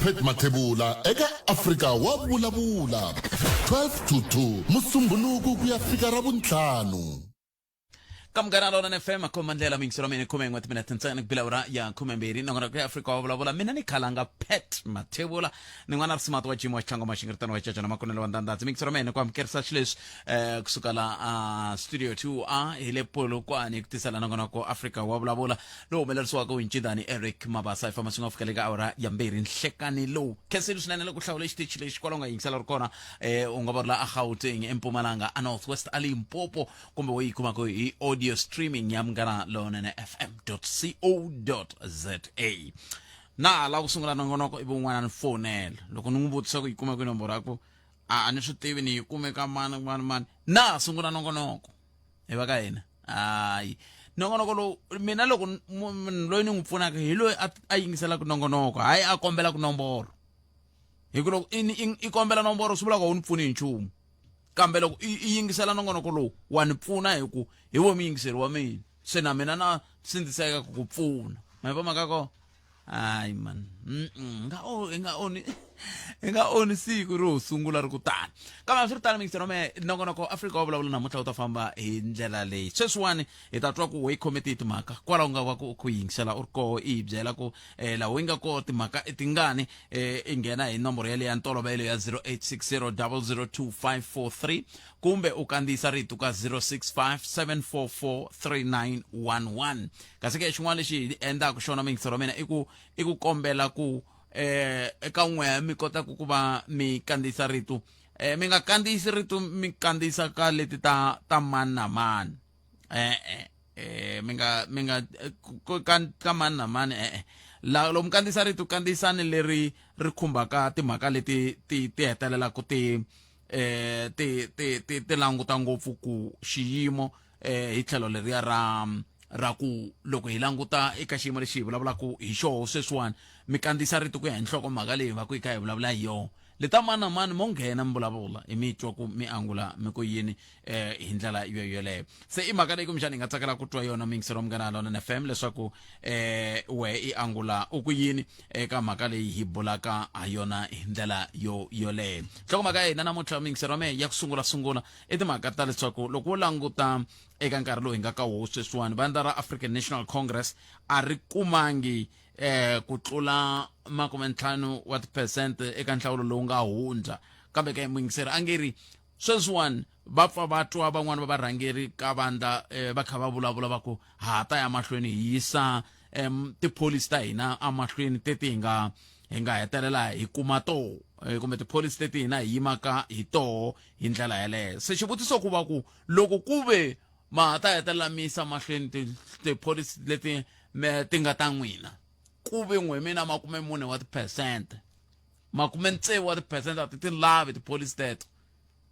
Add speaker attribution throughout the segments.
Speaker 1: Pat Mathebula eka Afrika wa Vulavula 12 to 2 Musumbhunuku ku ya fika Ravuntlhanu.
Speaker 2: Ka Munghana Lonene FM khoma ndlela miyingiselo mina khume n'we timinete ntsena ku bila ura ya 12 nongonoko ya Afrika wa vulavula mina ni khalanga Pat Mathebula ni n'wana ri smart wa Jim wa Xitlhango Maxingiritano wa Cacana Makunelo wa Ndandadzi miyingiselo mina ku amukerisa xileswi eh kusuka la a studio 2 a hi le Polokwane ku tisela nongonoko Afrika wa vulavula lowu humelerisiwaka hi ncindani Eric Mabasa hi famba swi nga fika le ka awara ya mbirhi nhlekani lowu khensile swinene loko hlawule xitichi lexi kwala u nga yingisela ri kona eh u nga va ri la a Gauteng eMpumalanga a North West a Limpopo kumbe wo yi kumaka hi audio streaming ya Munghana Lonene FM co za na la ku sungula nongonoko ivi un'wana ni fonela loko ni n'wi vutisa ku yi kume kwi nomboro ya ku a ni swi tivi ni yi kume ka mani mani mani na sungula nongonoko hi va ka hina hayi nongonoko lowu mina loko munhu loyi ni n'wi pfunaka hi loyi a yingiselaka nongonoko hayi a kombelaka nomboro hi ku loko i kombela nomboro swi vula ku a wu ni pfuni hi nchumu kambe loko i yingisela nongonoko lowu wa ni pfuna hi ku hi wo muyingiseri wa mina se na mina na sindziseka ku ku pfuna ma yi va mhaka ko hayi man nga o hi nga oni hi nga oni siku ro sungula ri ku tani kambe swi ri tano mingisero me nongonoko Afrika wa vulavula namuntlha wu ta famba hi ndlela leyi sweswiwani hi ta twa ku we yi khome tihi timhaka kwalaho nga va ku ku yingisela u ri koho i hi byela ku um laha wu nga koho timhaka i tingani um i nghena hi nomboro yaleyo ya ntolovelo ya 0860 002 543 kumbe u kandziyisa rito ka 065 744 3911 kasi ke xin'wana lexi hi endlaka xona miyingiselo wa mina i ku i ku kombela ku eh eka n'we mi kota ku va mi kandziyisa rito eh mi nga kandziyisi rito mi kandziyisa ka leti ta ta mani na mani eh eh eh mi nga mi nga eh, ka ka mani na mani eh eh la loko mi kandziyisa rito kandziyisani leri ri khumbaka timhaka leti ti ti hetelelaka ti eh ti ti ti ti languta ngopfu ku xiyimo eh hi tlhelo leriya ra ra ku loko hi languta eka xiyimo lexi hi vulavulaka hi xoho sweswiwani mi kandziyisa rito ku ya hi nhlokomhaka leyi va ku hi kha hi vulavula hi yona leta mani na mani mo nghena mi vulavula i mi twa ku mi angula mi ku yini eh hi ndlela yo yoleyo se i mhaka leyi kumbexana hi nga tsakela ku twa yona miyingiselo wa Munghana Lonene FM leswaku eh we i angula u ku yini eka mhaka leyi hi bulaka ha yona hi ndlela yo yoleyo nhlokomhaka ya hina namuntlha miyingiselo wa mehe ya ku sungula sungula i timhaka ta leswaku loko wo languta eka nkarhi lowu hi nga ka woho sweswiwani vandla ra African National Congress a ri kumangi eh ku tlula makumentlhanu wa tiphesente eka nhlawulo lowu nga hundza kambe ke muyingiseri a nge ri sweswiwani va pfa va twa van'wani va varhangeri ka vandla eh, va kha va vulavula va ku ha ta ya mahlweni hi yisa em tipholisi ta hina emahlweni teti hi nga hi nga hetelela hi kuma toho eh, kumbe tipholisi teti hina hi yimaka hi toho hi ndlela yeleyo se xivutiso ku va ku loko ku ve ma ha ta hetelela mi yisa mahlweni tipholisi leti me ti nga ta n'wina ku ve n'we mina 40 wa tiphesente 60 wa tiphesente a ti ti lavi tipholisi teto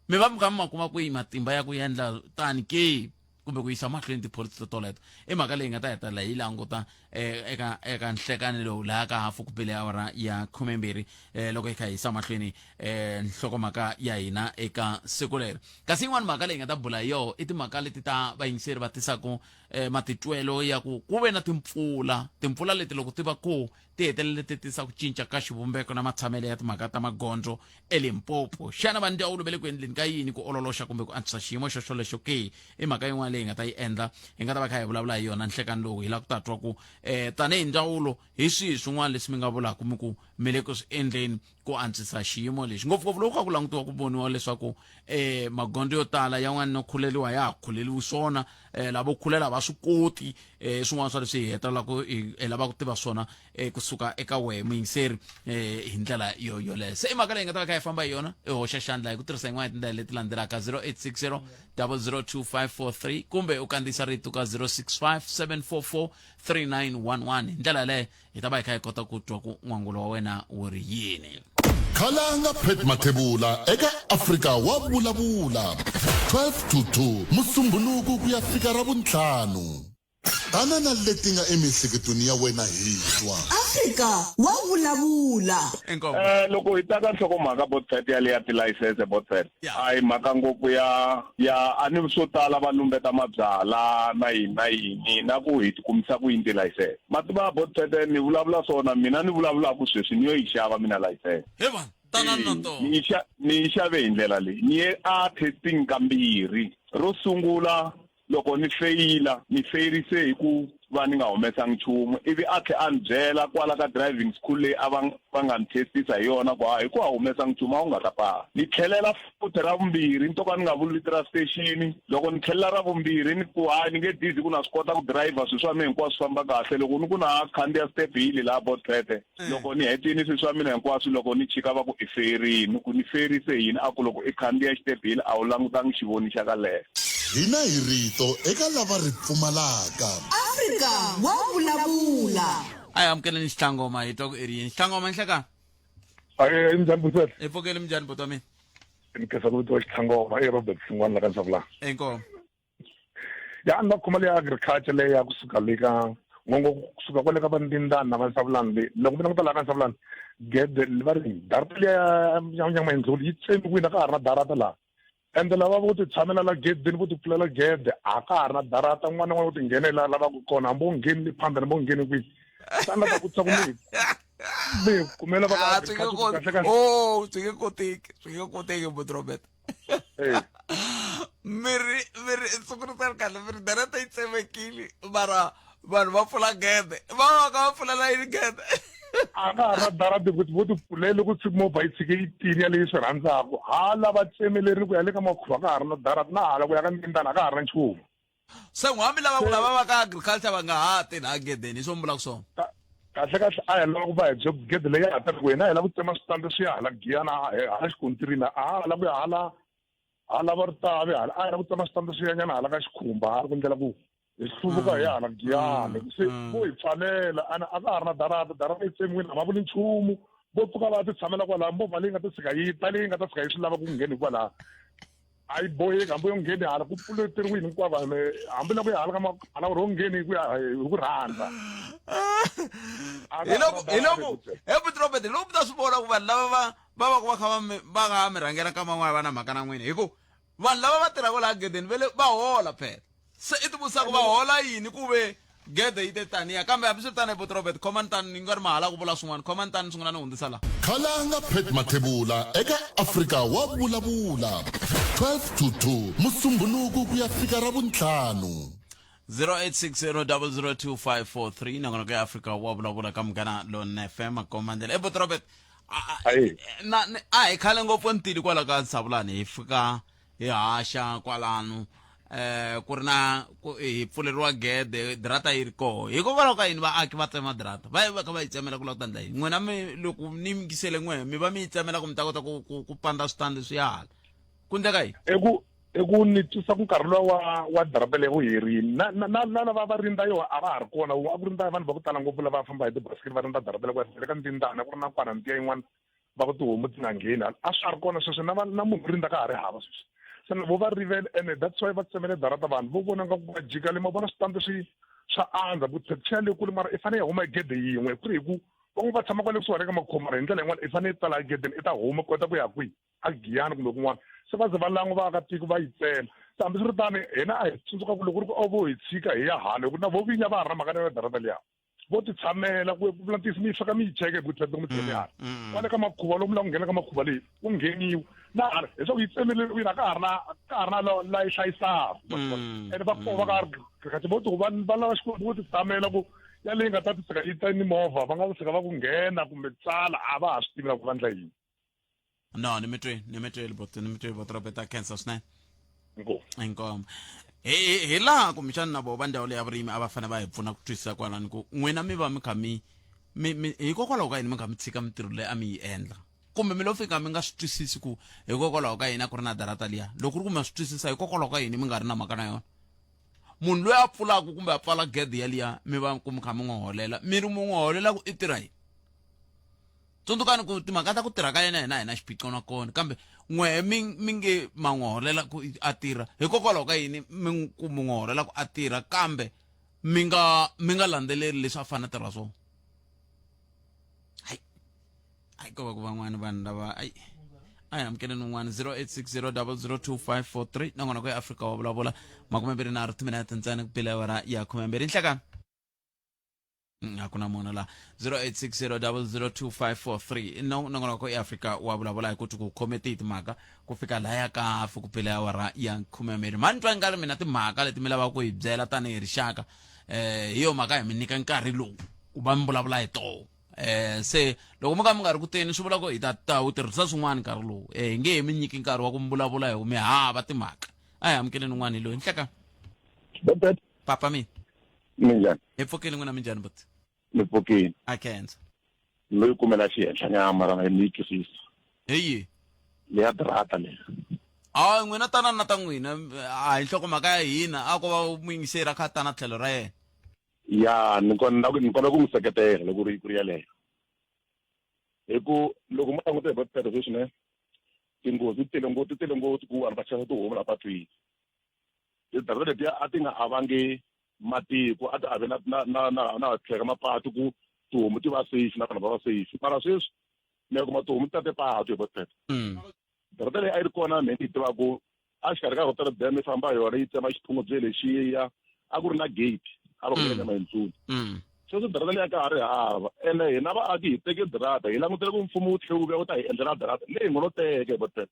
Speaker 2: mi va mi kha mi ma kuma kwihi matimba ya ku endla tani ke kumbe ku yisa mahlweni tipholisi to toleto i mhaka leyi nga ta hetelela yi languta eh, eka eka nhlekani lowu laha ka hafu ku bile awara ya 12 eh, loko hi kha hi yisa mahlweni eh, nhlokomhaka ya hina eka siku leri kasi yin'wana mhaka leyi nga ta bula hi yoho i timhaka leti ta vayingiseri va tisaka eh, matitwelo ya ku ku ve na timpfula timpfula leti loko ti va koo ti hetelele ti tisa ku cinca ka xivumbeko na matshamelo ya timhaka ta magondzo eLimpopo. Xana va ndzawulo va le ku endleni ka yini ku ololoxa kumbe ku antswisa xiyimo xo xolexo ke? I mhaka yin'wana leyi hi nga ta yi endla, hi nga ta va kha hi vulavula hi yona nhlekani lowu. Hi lava ku ta twa ku um tanihi ndzawulo hi swihi swin'wana leswi mi nga vulaka mi ku mi le ku swi endleni ku antswisa xiyimo lexi, ngopfungopfu loko kha ku langutiwa ku voniwa leswaku um magondzo yo tala yan'wana no khuleriwa ya ha khuleriwi swona um lavo khulela va swi koti um swin'wana swa leswi hi hetelelaka hi lava ku tiva swona um kusuka eka wehe muyingiseri um hi ndlela yo yoleyo se i mhaka leyi nga ta va kha hi famba hi yona i hoxa xandla hi ku tirhisa yin'wana ya tindlela leti landzelaka 0860 002543 kumbe u kandziyisa rito ka 065 744 3911 hi ndlela yaleyo hi ta va hi kha hi kota ku twa ku n'wangulo wa wena wu ri yini.
Speaker 1: Khalanga Pat Mathebula eka Afrika wa Vulavula 12 to 2 Musumbhunuku ku ya fika Ravuntlhanu. Tana na leti nga emiehleketweni ya wena hi twa.
Speaker 3: Afrika wa vulavula.
Speaker 2: Inkomu.
Speaker 4: Eh loko hi ta ka nhlokomhaka Botfet ya leya tilayisense Botfet
Speaker 2: Yeah.
Speaker 4: a hi mhaka ngopfu ya ya a ni swo tala va lumbeta mabyala na yini na yini na ku hi tikumisa ku yini tilayisense ma tiva Botfet ni vulavula swona mina ni vulavulaka sweswi ni yo yi xava mina layisense
Speaker 2: He vanhu, tanani na tona.
Speaker 4: ni yi xa ni yi xave hi ndlela leyi ni ye a testing kambirhi ro sungula Loko ni feyila, ni feyirise hi ku va ni nga humesangi nchumu, ivi a tlhe a ni byela kwala ka driving school leyi a va va nga ni testisa hi yona ku, Hi ku a wu humesangi nchumu a wu nga ta pasa. Ni tlhelela futhi ra vumbirhi, ni to ka ni nga vuli vito ra station. Loko ni tlhelela ra vumbirhi ni ku, Hayi ni nge dizi ku na swi kota ku dirayivha, swilo swa mina hinkwaswo swi famba kahle. Loko ni ku na ha khandziya step hill laha Botsete, Loko ni hetile swilo swa mina hinkwaswo, loko ni chika va ku, I feyerini. Ni ku, Ni feyerise hi yini? A ku, Loko i khandziya xitebhile a wu langutangi xivoni xa ka left.
Speaker 1: Hina hi rito eka lava ri pfumalaka.
Speaker 3: Afrika wa vulavula.
Speaker 2: A hi amukeleni Xitlangoma hi twa ku i ri yini. Xitlangoma nhlekani.
Speaker 5: Ahee, minjhani Butshwele?
Speaker 2: Hi pfukile minjhani buti wa mina?
Speaker 5: Ni khensa ku vitiwa Xitlangoma, i Robert Xingwana la ka Nsavulani.
Speaker 2: Inkomu.
Speaker 5: Ya ni va khoma leya agriculture leyi ya kusuka le ka ngongo kusuka kwale ka vandindani na vansavulani le loko mi languta laha ka nsavulani gede va ri darata liya ya ya mayindlulu yi tsemiwile a ka ha ri na darata laha ende lava vo ti tshamela la gedeni vo ti pfulela gede a ka ha ri na darata n'wana na n'wana vo ti nghenela lavaku kona hambi wo ngheni le phanda hambi wo ngheni kwihi xana ta vutisa ku mi mi kumela va ka
Speaker 2: Ah, swi nge
Speaker 5: agriculture kahle kahle
Speaker 2: oh swi nge koteki swi nge koteki buti Robert.
Speaker 5: Eh.
Speaker 2: Mi ri mi ri siku ri ta kahle mi ri darata yi tsemekile mara vanhu va pfula gede va va ka va pfulela yini gede
Speaker 5: a ka ha ri na darati ku vo ti pfulele ku tshiki movha yi tshike yi tini ya leyi swi rhandzaka hala va tsemeleri ku ya le ka makhuva ka ha ri na darati na hala ku ya ka ndindana a ka ha ri na nchumu
Speaker 2: se n'wami lava ku lava va ka agriculture va nga ha ti laha gedeni hi swo mi vulaka swona
Speaker 5: kahle kahle a hi lava ku va hi bye gede leyi ya ha tali ku hina hi lava ku tsema switandi swi ya hala giyana hala xikontirini a ha lava ku ya hala hala va ritavi hala a hi lava ku tsema switandi swi yanyana hala ka xikhumba hala ku ndlela ku hi hluvuka hi ya hala giyani se vo hi pfalela ana a ka ha ri na darata darata yi tsemiwile a va vuli nchumu vo pfuka va ti tshamela kwalaho movha leyi nga ta tshika yi ta leyi nga ta tshika yi swi lava ku nghena hikwalaho a yi boheki hambi yo ngheni hala ku pfuleteriwini hinkwavo hambi loko ya hala ka hala uri wo ngheni hi ku ya hi ku rhandza
Speaker 2: hiloko hiloko he Robert hiloko mi ta swi vona ku vanhu lava va va va ku va kha va mi va nga mi rhangela ka man'wana va na mhaka na n'wina hi ku vanhu lava va tirhaka laha gedeni ve le va hola phela se i tivutisa ku va hola yini ku ve gede yi te taniya kambe hambiswiritano ebuti Robert khomani tani ni nga ri mahala ku vula swin'wana khomani tani sungula ni hundzisa laha.
Speaker 1: Khalanga Pat Mathebula eka Afrika wa vulavula 12 to 2 Musumbhunuku ku ya fika Ravuntlhanu.
Speaker 2: 0860002543 nongonoko ya Afrika wa vulavula ka Munghana Lonene FM makomandlela ebuti Robert na a hi khale ngopfu ntili kwala ka Nsavulani hi fika hi haxa kwalano eh ku ri na ku hi pfuleriwa gede dirata yi ri koho hikokwalaho ka yini vaaki va tsema dirata va va kha va yi tsemela ku lava ku ta endla yini n'wina mi loko ni yingisele n'we mi va mi yi tsemela ku mi ta kota ku ku ku panda switandi swi ya hala ku endleka yini
Speaker 5: i ku i ku ni twisa ku nkarhi luwa wa wa darata leyi wu herile na na na na lava va rindza yona a va ha ri kona a ku rindza vanhu va ku tala ngopfu lava famba hi tibasikiri va rindza darata leyi ku ya fika ka ndzindana ku ri na kwana ntiya yin'wana va ku tihomu ti nga ngheni hala a swa ha ri kona sweswo na na munhu rindza ka ha ri hava sweswi se vo va rivele ene that's why va tsemele darata vanhu vo vona nga ku va jika le ma vona switandi swi swa andza ku taxi le kule mara i fanele yi huma hi gede yin'we ku ri hi ku van'we va tshama kwale kusuhani ka makhombo mara hi ndlela yin'wana i fanele i tsala egedeni i ta huma kota ku ya kwihi a giyani kumbe kun'wana se va ze va lan'wa vaakatiko va yi tsema se hambiswiritano hina a hi tsundzuka ku loko ku ri ku o vo hi tshika hi ya hala hi ku na vo vinya va ha ri na mhaka na yona darata liya vo ti tshamela ku vula ntiyiso mi yi fika mi yi cheke hi ku tlhela mi tseme hala kwale ka makhuva lomu la ku nghena ka makhuva leyi ku ngheniwa na hala leswaku yi tsemeleriwile a ka ha ri na ka ha ri na la yi hlayisaka ene va kova ka ri vo ti va va lava xikwembu vo ti tshamela ku ya leyi nga ta ti tshika yi ta ni movha va nga tshika va ku nghena kumbe tsala a va ha swi tivi na ku va ndla yini
Speaker 2: no ni mi twi ni mi tweli bot ni mi twi bot Robert a khensa swinene
Speaker 5: inkomu
Speaker 2: inkomu hi hi laha kumbexana na voho va ndhawu leya vurimi a va fanele va hi pfuna ku twisisa kwalani ku n'wina mi va mi kha mi mi mi hikokwalaho ka yini mi kha mi tshika mintirho leyi a mi yi endla kumbe mi lo fika mi nga swi twisisi ku hikokwalaho ka yini a ku ri na darata liya loko ku ri ku ma swi twisisa hikokwalaho ka yini mi nga ri na mhaka na yona munhu loyi a pfulaka kumbe a pfala gede yaliya mi va ku mi kha mi n'wi holela mi ri mi n'wi holela ku i tirha yini Tsundzukani ku timhaka ta ku tirha ka yena hina hi na xiphiqo na kona kambe n'wehe mi mi nge ma n'wi holela ku a tirha hikokwalaho ka yini mi ku mi n'wi holela ku a tirha kambe Mi nga mi nga landzeleri leswi a fanele a tirha swona. Hayi. Hayi ko va ku van'wana vanhu lava ayi. A hi amukeleni un'wana 0860002543 nongonoko ku ya Afrika wa vulavula 23 timinete ntsena ku bile awara ya 12 nhlekani. A ku na munhu la 0860002543 no nongonoko i Afrika wa vulavula hi ku ti ku khome tihi timhaka ku fika laya ka hafu ku bile awara ya 12 mani twa nga ri mina timhaka leti mi lavaka ku hi byela tanihi rixaka eh hi yo mhaka hi mi nyika nkarhi lowu ku va mi vulavula hi toho eh se loko mo ka mi nga ri ku teni swi vula ku hi ta ta wu tirhisa swin'wana nkarhi lowu eh hi nge he mi nyiki nkarhi wa ku mi vulavula hi ku mi hava timhaka a hi amukeleni un'wana hi loyi nhleka papa mina
Speaker 4: Minjhani?
Speaker 2: Hi pfukile n'wina minjhani buti?
Speaker 4: Ni pfukile.
Speaker 2: A khensa.
Speaker 4: Ni yi kumela xihenhla nyana mara ni yi twisisa.
Speaker 2: Hi yihi?
Speaker 4: Leya drata leyi.
Speaker 2: Hayi n'wina tanani na ta n'wina a hi nhlokomhaka ya hina a ko va muyingiseri a kha a ta na tlhelo ra yena.
Speaker 4: Ya ni kona ni kona ku n'wi seketela loko ri ku ri yeleyo. Hi ku loko mo languta hi va sweswi ne tinghozi ti tele ngopfu ti tele ngopfu ku vanhu va chayisa tihomu laha patwini. Tidarata letiya a ti nga avangi matiko a ti ave na na na na na tlhelo ka mapatu ku tihomu ti va safe na vanhu va va safe mara sweswi mi ya kuma tihomu ti tate patu hi botete darata leyi a yi ri kona me ni yi tivaku a xikarhi ka Rotterdam yi famba yona yi tsema xiphungubye lexiya a ku ri na gate a va ku ri ka sweswi darata leyi a ka ha ri hava ene hina vaaki hi teke darata hi langutele ku mfumo wu tlhe wu vuya wu ta hi endlela darata leyi hi ngo no teke hi botete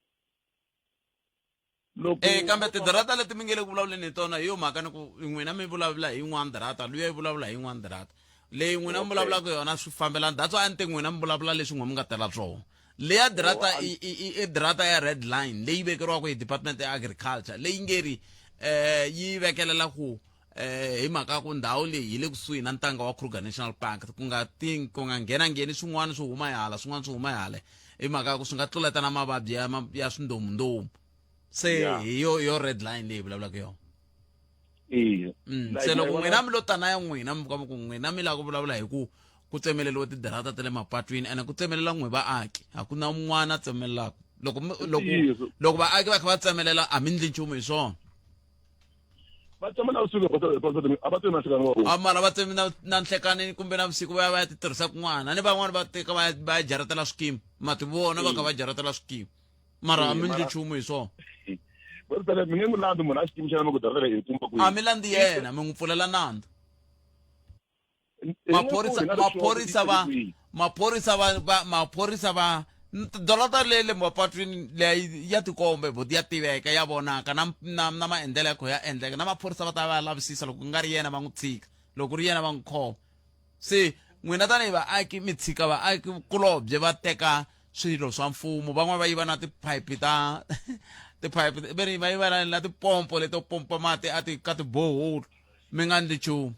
Speaker 2: loko eh kambe tidarata leti mi nge le ku vulavuleni hi tona hi yo mhaka ni ku n'wina mi vulavula hi yin'wana darata luya yi vulavula hi yin'wana darata leyi n'wina mi vulavulaka yona swi fambelana that's why a ni te n'wina mi vulavula leswi n'we mi nga tela swona leya darata i darata ya red line leyi vekeriwaka hi department ya agriculture leyi nge ri eh yi vekelela ku eh hi mhaka ku ndhawu leyi yi le kusuhi na ntanga wa Kruger National Park ku nga ti ku nga nghena ngheni swin'wana swi huma hala swin'wana swi huma hala hi mhaka ku swi nga tluleta na mavabyi ya ya swindomundomu se hi yo yo red line leyi vulavulaka yona
Speaker 4: Eya.
Speaker 2: Se loko n'wina mi lo tana ya n'wina mi kuma ku n'wina mi lava ku vulavula hi ku ku tsemeleriwa tidarata ta le mapatwini ene ku tsemelela n'we vaaki a ku na un'wana a tsemelelaka loko loko loko vaaki va kha va tsemelela a mi ndli nchumu hi swona
Speaker 4: va tsema na vusiku a va tsemi na nhlekani
Speaker 2: wa a mara va tsemi na na nhlekani kumbe na vusiku va ya va ya ti tirhisa kun'wana ni van'wani va teka va ya va ya jaratela swikimi ma ti vona va kha va jaratela swikimi mara a mi ndli nchumu hi swona
Speaker 4: vo mi nge n'wi landzi munhu a xikimi xa yena mi ku jaratela hi kuma
Speaker 2: kwihi a mi landzi yena mi n'wi pfulela nandzu maphorisa maphorisa va maphorisa va va maphorisa va dolota le le mapatwini leyi ya tikomba boti ya tiveka ya vonaka na na na maendlelo ya kho ya endleka na maphorisa va ta va lavisisa loko ku nga ri yena va n'wi tshika loko ku ri yena va n'wi khoma se n'wina tanihi vaaki mi tshika vaaki kulobye va teka swilo swa mfumo van'wana va yiva na tiphayiphi ta tiphayiphi ve ri va yiva na na tipompo leto pompa mati a ti ka tiboholo mi nga ndli nchumu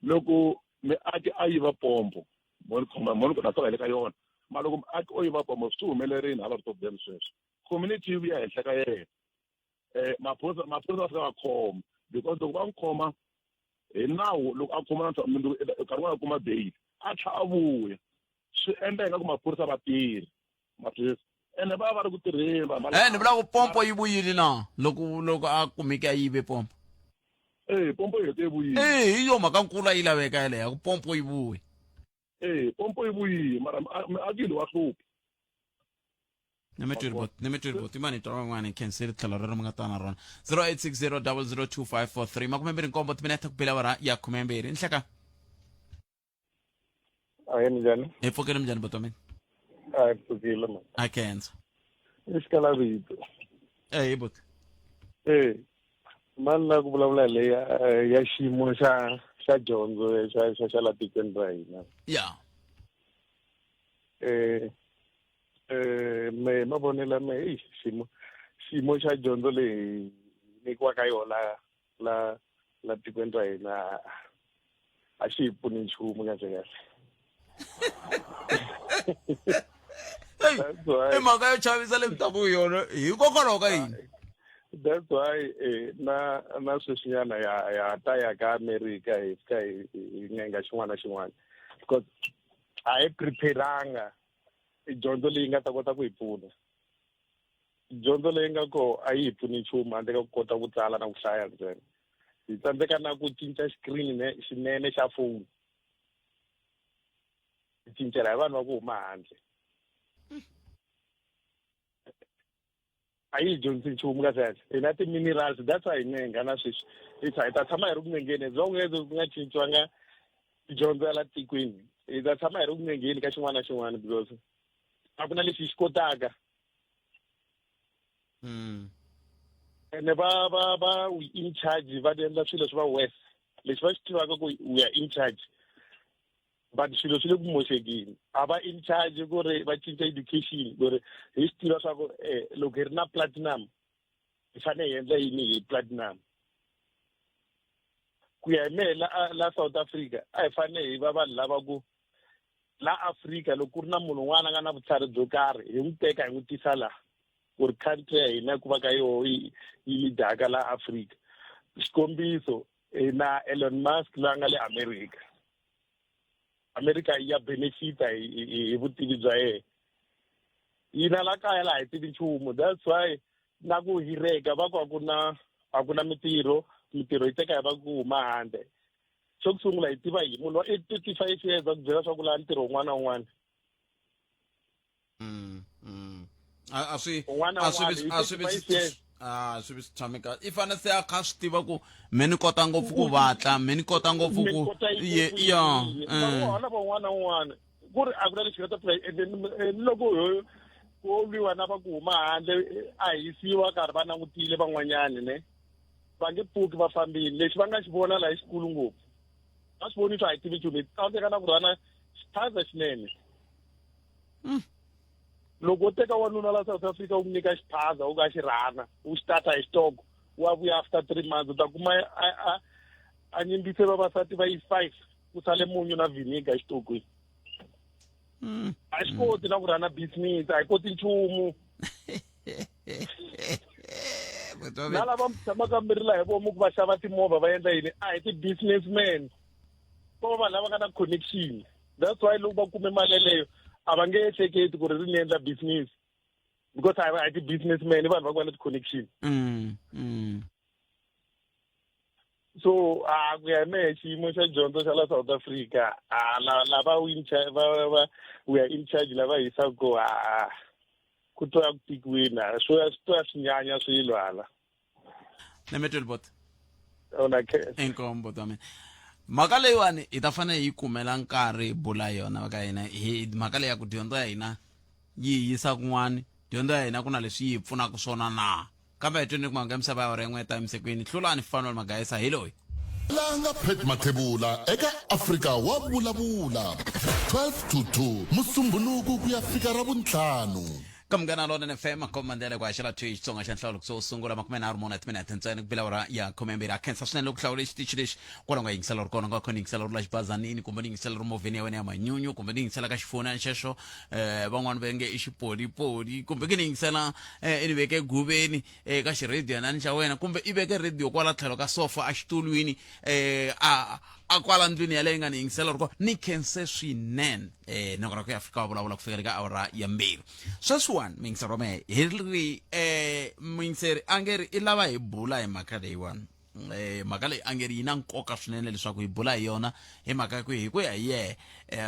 Speaker 4: Loko miaki a yiva pompo, mo ni khoma mo ni ku na hi le ka yona mara loko miaki o yiva pompo swi humelerile hala Rotterdam sweswo community yi vuya henhla ka yena um maphorisa maphorisa va fika va khoma because loko va n'wi khoma hi nawu loko a khoma na mundzuku nkarhi wun'wana a kuma bail a tlha a vuya swi endla ingaku maphorisa va tirhi ma twisisa ene va va ri ku tirheni vanhu
Speaker 2: eh ni vula ku pompo yi vuyile na loko loko a kumeke a yive pompo
Speaker 4: eh pompo yi hete yi vuyile
Speaker 2: eh hi yo mhaka nkulu a yi laveka yeleyo ku pompo yi vuye
Speaker 4: eh pompo yi vuyile mara miakile wa hlupha
Speaker 2: ni mi twiri bot imani twa van'wana hi khenseli tlhelo rero mi nga ta na rona 0860 002543 27 timinete ku bela awara ya 12 nhleka
Speaker 6: Ahee minjhani?
Speaker 2: Hi pfukile minjhani buti wa mina?
Speaker 6: A hi pfukile ma.
Speaker 2: A khensa.
Speaker 6: I xikala vito.
Speaker 2: Eh hi buti.
Speaker 6: Eh mani la ku vulavula hi leya ya xiyimo xa xa dyondzo xa xa xa la tikweni ra hina.
Speaker 2: Ya.
Speaker 6: Eh eh me mavonelo ya mehe eyi xiyimo xiyimo xa dyondzo leyi nyikiwaka yona la la tikweni ra hina a xi hi pfuni nchumu kahle kahle
Speaker 2: i mhaka yo chavisa leyi mi taku yona hikokwalaho ka yini
Speaker 6: that's why eh, na na sweswinyana ya ya ta ya ka America hi fika hi hi ngenga xin'wana na xin'wana because a hi preparanga dyondzo leyi nga ta kota ku hi pfuna dyondzo leyi nga koho a yi hi pfuni nchumu handle ka ku kota ku tsala na ku hlaya ntsena. Hi tsandzeka na ku cinca screen xinene xa phone. Hi cincela hi vanhu va ku huma handle. A yi hi dyondzisi nchumu kahle kahle. Hi na ti-minerals, that's why hi ncenga na sweswi. Hi hi ta tshama hi ri ku ncengeni as long as ku nga cinciwanga dyondzo ya la tikweni. Hi ta tshama hi ri ku ncengeni ka xin'wana na xin'wana because a ku na lexi hi xi kotaka. Ene va va va we in charge, va endla swilo swi va worse. Lexi va xi tivaka ku we are in charge, but swilo swi le ku moxekeni. A va in charge ku ri va cinca education, ku ri hi swi tiva swa ku loko hi ri na platinum hi fanele hi endla yini hi platinum. Ku ya hi mehe la South Africa a hi fanele hi va vanhu lava ku la Africa loko ku ri na munhu un'wana a nga na vutlhari byo karhi hi n'wi teka hi n'wi tisa laha, ku ri country ya hina ku va ka yoho yi leadaka la Africa. Xikombiso, hi na Elon Musk loyi a nga le America. America ya benefita hi vutivi bya yena. Hina la kaya laha hi tivi nchumu, that's why na ku hireka va ku a ku na mitirho, mitirho yi teka hi va ku huma handle. Xo ku sungula hi tiva hi munhu wa 35 years a ku byela swa ku lava ntirho wun'wana na wun'wana.
Speaker 2: A swi
Speaker 6: Un'wana na
Speaker 2: a swi vi
Speaker 6: un'wana,
Speaker 2: a swi vi
Speaker 6: hi 35 years.
Speaker 2: A swi vi swi tshame kahle. I fanele se a kha swi tiva ku me ni kota ngopfu ku vatla, me ni kota ngopfu
Speaker 6: Mi
Speaker 2: ku
Speaker 6: kota
Speaker 2: ye
Speaker 6: ngopfu
Speaker 2: ya
Speaker 6: yini. Va ngo holova un'wana na un'wana ku ri a ku na lexi nga ta pfula, and then ni loko ho ko lwiwa na va ku huma handle, a hisiwa karhi va langutile van'wanyani ne va nge pfuki va fambile. Lexi va nga xi vona laha i xikulu ngopfu, va swi voni swa hi tivi nchumu, hi tsandzeka na ku rhana xiphaza xinene. Loko u teka wanuna la South Africa u n'wi nyika xiphaza u nga xi rhana, u xi tata hi xitoko, wa vuya after 3 months u ta kuma a nyimbise vavasati va yi 5, ku sale munyu na vinegar exitokweni. A xi koti na ku rhana business, a hi koti nchumu. Na lava tshamaka mi rila hi vomu ku va xava timovha va endla yini, a hi ti-businessman, ko va vanhu lava nga na connection. That's why loko va kume mali yeleyo a va nge ehleketi ku ri ri ni endla business, because a hi ti-businessman, i vanhu va ku va na ti-connection. So a ku ya hi mehe xiyimo xa dyondzo xa la South Africa, a la lava in charge va va we are in charge lava hisaka ko a ku twa ku tikiwini, a swo ya swi twa swi nyanya swilo hala.
Speaker 2: Nemetweli bot.
Speaker 6: Ona khe.
Speaker 2: Inkomu bot wa mina. Mhaka leyiwani hi ta fanele hi kumela nkarhi hi bula yona ka hina, hi mhaka leyi ya ku dyondzo ya hina yi hi yisa kun'wani, dyondzo ya hina ku na leswi yi hi pfunaka swona na. Kambe hi tweni ku mhaka ya misava ya awara yin'we ta emisekweni. Hlulani Fanuel Magayisa hi loyi.
Speaker 1: Langa Pat Mathebula eka Afrika wa vulavula 12 to 2 Musumbhunuku ku ya fika Ravuntlhanu.
Speaker 2: Ka Munghana Lonene FM, khoma ndlela ku haxela thwi Xitsonga xa nhlawulo kusuhi sungula 34 timinete ntsena ku bila awara ya 12. A khensa swinene loko hlawule xitichi lexi kwala u nga yingisela uri kona, u nga khona yingisela uri la xibazanini, kumbe ni yingisela ri movheni ya wena ya manyunyu, kumbe ni yingisela ka xifonani xexo, van'wani va nge i xipolipoli, kumbe ke ni yingisela i ni veke guveni ka xirediyanani xa wena, kumbe i veke radio kwala tlhelo ka sofa exitulwini, a kwala ndlwini yaleyo nga ni yingisela ri kona. Ni khense swinene nongonoko ya Afrika wa vulavula ku fikela ka awara ya 2. Sweswiwani muyingiseri wa mehe hi ri muyingiseri a nge ri i lava hi bula hi mhaka leyiwani, mhaka leyi a nge ri yi na nkoka swinene leswaku hi bula hi yona, hi mhaka ya ku hi ku ya hi yehe,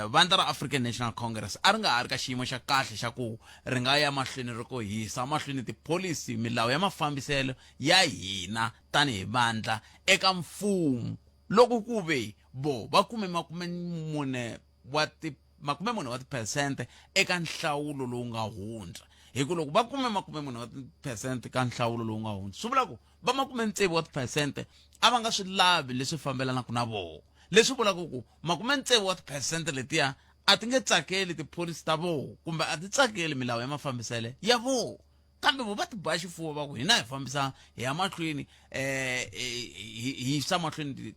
Speaker 2: vandla ra African National Congress a ri nga ha ri ka xiyimo xa kahle xa ku ri nga ya mahlweni ri ku hisa mahlweni tipholisi, milawu ya mafambiselo ya hina tanihi vandla eka mfumo, loko ku ve vo va kume 44 wa tiphesente eka nhlawulo lowu nga hundza. Hi ku loko va kume 40 wa tiphesente ka nhlawulo lowu nga hundza, swi vula ku va 60 wa tiphesente a va nga swi lavi leswi fambelanaka na voho, leswi vulaka ku 60 wa tiphesente letiya a ti nge tsakeli tipholisi ta voho, kumbe a ti tsakeli milawu ya mafambisele ya voho. Kambe vo va ti ba xifuwo va ku hina hi fambisa hi ya mahlweni, hi yisa mahlweni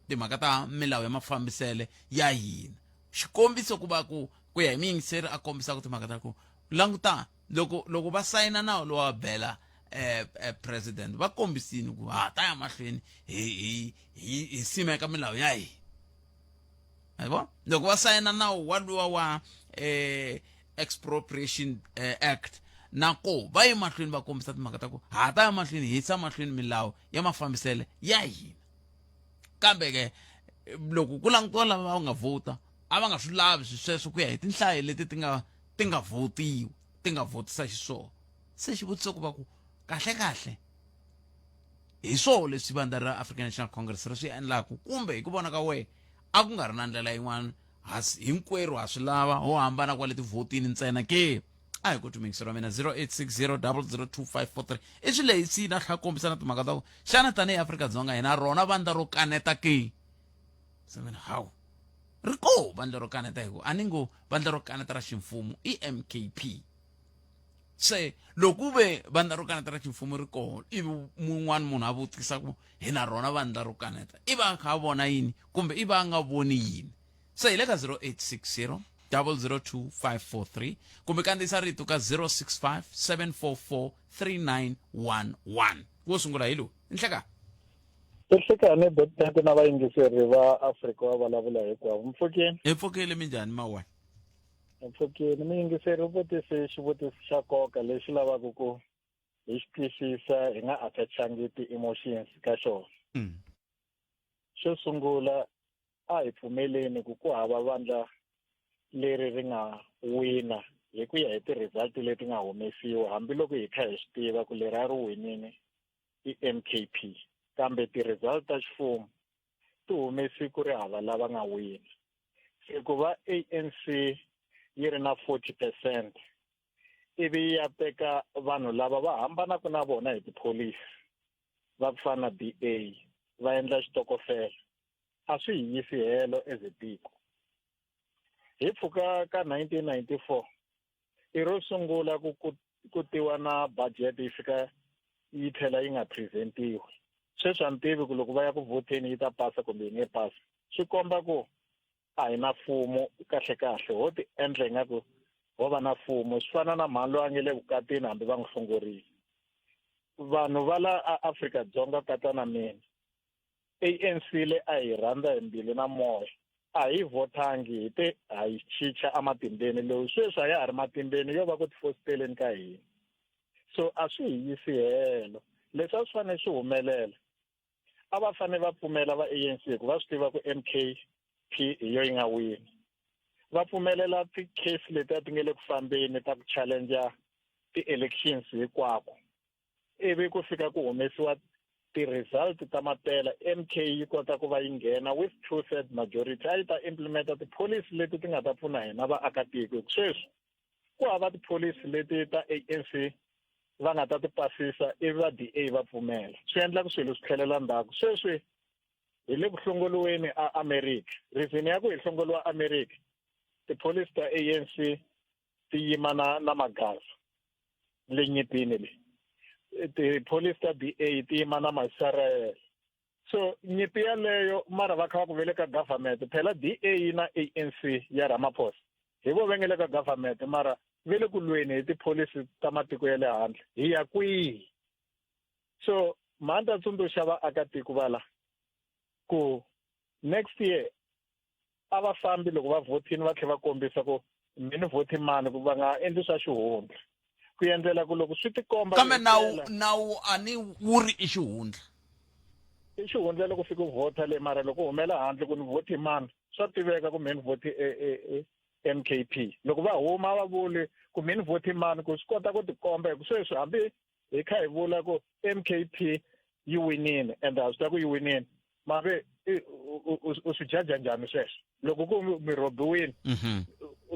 Speaker 2: timhaka ta milawu ya mafambisele ya hina. Xikombiso ku va ku ku ya hi muyingiseri a kombisaka timhaka ta ku languta loko va sayina nawu lowa wa bela president, va kombisini ku ha ta ya mahlweni hi simeka milawu ya hina. Ma vona loko va sayina nawu wa luwa wa Expropriation Act, na ko va ye mahlweni va kombisa timhaka ta ku ha ta ya mahlweni hi yisa mahlweni milawu ya mafambisele ya hina. Kambe ke loko ku langutiwa lava va nga vhota a va nga swi lavi swi sweswo ku ya hi tinhlayo leti ti nga ti nga vhotiwa ti nga vhotisa xiswona. Se xivutiso ku va ku kahle kahle hi swoho leswi vandla ra African National Congress ri swi endlaku kumbe hi ku vona ka wehe a ku nga ri na ndlela yin'wana hinkwerhu ha swi lava ho hambana kwale tivhotini ntsena ke? A hi ku tumingisi ra mina 0860 002543 i swi lehisini a tlhela kombisa na timhaka ta ku xana tanihi Afrika-Dzonga hi na rona vandla ro kaneta ke? Se mina hawu ri koho vandla ro kaneta hi ku a ni ngo vandla ro kaneta ra ximfumo i MKP. Se loko ve vandla ro kaneta ra ximfumo ri koho ivi mun'wana munhu a vutisa ku hi na rona vandla ro kaneta i va a kha a vona yini kumbe i va a nga voni yini? Se hi le ka 0860 002543 kumbe kandziyisa rito ka 065 744 3911. Wo sungula hi lowu nhleka.
Speaker 7: Enhlekani Botete na vayingiseri va Afrika wa vulavula hinkwavo. Mpfukeni.
Speaker 2: Hi pfukile minjhani mawani?
Speaker 7: Mpfukeni muyingiseri u vutise xivutiso xa nkoka lexi lavaka ku hi xi twisisa hi nga attachangi ti-emotions ka xona. Xo sungula a hi pfumeleni ku ku hava vandla leri ri nga wina hi ku ya hi ti-result leti nga humesiwa hambiloko hi kha hi swi tiva ku leri a ri winini i MKP kambe ti-result ta ximfumo ti humesi ku ri hava lava nga wina. Se ku va ANC yi ri na 40% ivi ya teka vanhu lava va hambanaka na vona hi tipholisi va ku fana na DA va endla xitokofela a swi hi yisi helo as a tiko. Hi pfuka ka 1994 i ro sungula ku ku tiwa na budget yi fika yi tlhela yi nga presentiwi. Sweswi a ni tivi ku loko va ya ku vhoteni yi ta pasa kumbe yi nge pasi. Swi komba ku a hi na mfumo kahle kahle ho ti endla ingaku ho va na mfumo. Swi fana na mhani loyi a nge le vukatini hambi va n'wi hlongorile. Vanhu va la a Afrika-Dzonga katsa na mina ANC le a hi rhandza hi mbilu na moya a hi vhothangi hi te ha yi chicha ematimbeni lowu sweswi a ya ha ri matimbeni yo va ku tifositeleni ka hina. So a swi hi yisi helo. Leswi a swi fanele swi humelela a va fanele va pfumela va ANC hikuva va swi tiva ku MKP hi yo yi nga wina. Va pfumelela ti-case leti a ti nge le ku fambeni ta ku challenger ti-elections hinkwako ivi ku fika ku humesiwa ti-result ta mapela MK yi kota ku va yi nghena with two-third majority a yi ta implementa tipholisi leti ti nga ta pfuna hina vaakatiko. Hi ku sweswi ku hava tipholisi leti ta ANC va nga ta ti pasisa ivi va DA va pfumela. Swi endla ku swilo swi tlhelela ndzhaku. Sweswi hi le ku hlongoliweni a America. Reason ya ku hi hlongoliwa America tipholisi ta ANC ti yima na na magaza le nyimpini leyi. Tipholisi ta DA ti yima na Maisrael. So nyimpi yaleyo mara va kha va ku ve le ka government phela DA na ANC ya Ramaphosa hi vo va nge le ka government mara ve le ku lweni hi tipholisi ta matiko ya le handle. Hi ya kwihi? So mhani ta tsundzuxa vaakatiko va la ku next year a va fambi loko va vhotini va tlhela va kombisa ku mi ni vhoti mani ku va nga endli swa xihundla ku endlela ku loko swi tikomba
Speaker 2: kambe nawu a ni wu ri i xihundla.
Speaker 7: I xihundla loko fika u vhota le mara loko u humela handle ku ni vhoti mani swa tiveka ku mi ni vhoti MKP. Loko va huma va vuli ku mi ni vhoti mani ku swi kota ku tikomba hi ku sweswi hambi hi kha hi vula ku MKP yi winile and ha swi tiva ku yi winile mave u swi jaja njhani sweswo loko ku mi rhobiwile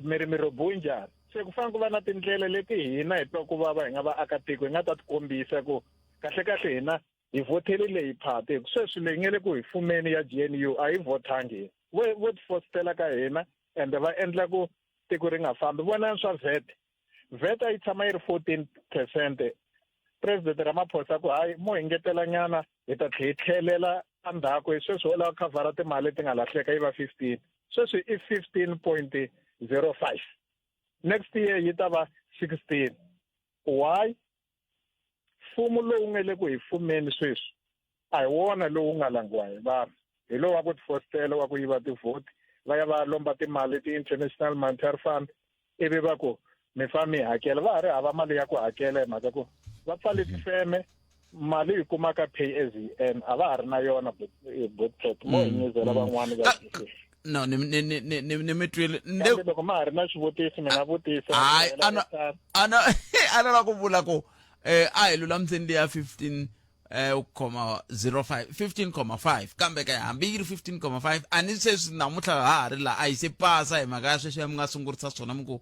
Speaker 7: mi ri mi rhobiwe njhani? Se ku fanele ku va na tindlela leti hina hi twa ku vava hi nga vaakatiko hi nga ta tikombisa ku kahle kahle hina hi vhotele leyi phati hi ku sweswi leyi nge le ku hi fumeni ya GNU a hi vhothangi hina. Vo tifositela ka hina ende va endla ku tiko ri nga fambi. Vonani swa VAT. VAT a yi tshama yi ri 14%. President Ramaphosa ku hayi mo hi ngetela nyana hi ta tlhe hi tlhelela endzhaku hi sweswi ho lava khavhara timali leti nga lahleka yi va 15. Sweswi i 15.05. Next year yi ta va 16. Why? Mfumo lowu nga le ku hi fumeni sweswi a hi wona lowu nga langiwa hi vanhu. Hi lowu wa ku tifositela wa ku yiva tivhoti va ya va lomba timali ti-International Monetary Fund ivi va ku mi famba mi hakela. Va ha ri hava mali ya ku hakela hi mhaka ku va pfale tifeme Mali yi kuma ka pay as you earn, a va ha ri na yona botpet mo hi nyizela van'wani va.
Speaker 2: No, ni ni ni ni ni ni mi twile.
Speaker 7: Kambe loko ma ha ri na xivutiso mi nga vutisa.
Speaker 2: Hayi, ana ana ana la ku vula ku a hi lulamiseni leya 15 khoma 05 15,5, kambe ka hambi yi ri 15,5, a ni sweswi namuntlha ha ha ri laha, a yi se pasa hi mhaka ya sweswi ya mi nga sungurisa swona, mi ku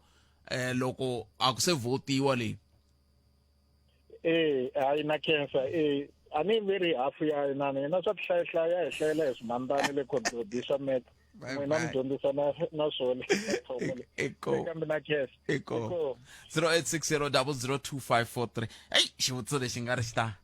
Speaker 2: loko a ku se votiwa leyi.
Speaker 7: Eh, hayi na khensa. Eh, a ni ve ri hafu ya inani hina swa tihlayahlaya hi hlayela hi swimandani le khondodi swa mete, n'wina mi dyondzisa na na swona kambe na khensa.
Speaker 2: Eko 0860 002543. Eyi, xivutiso lexi nga ri xi ta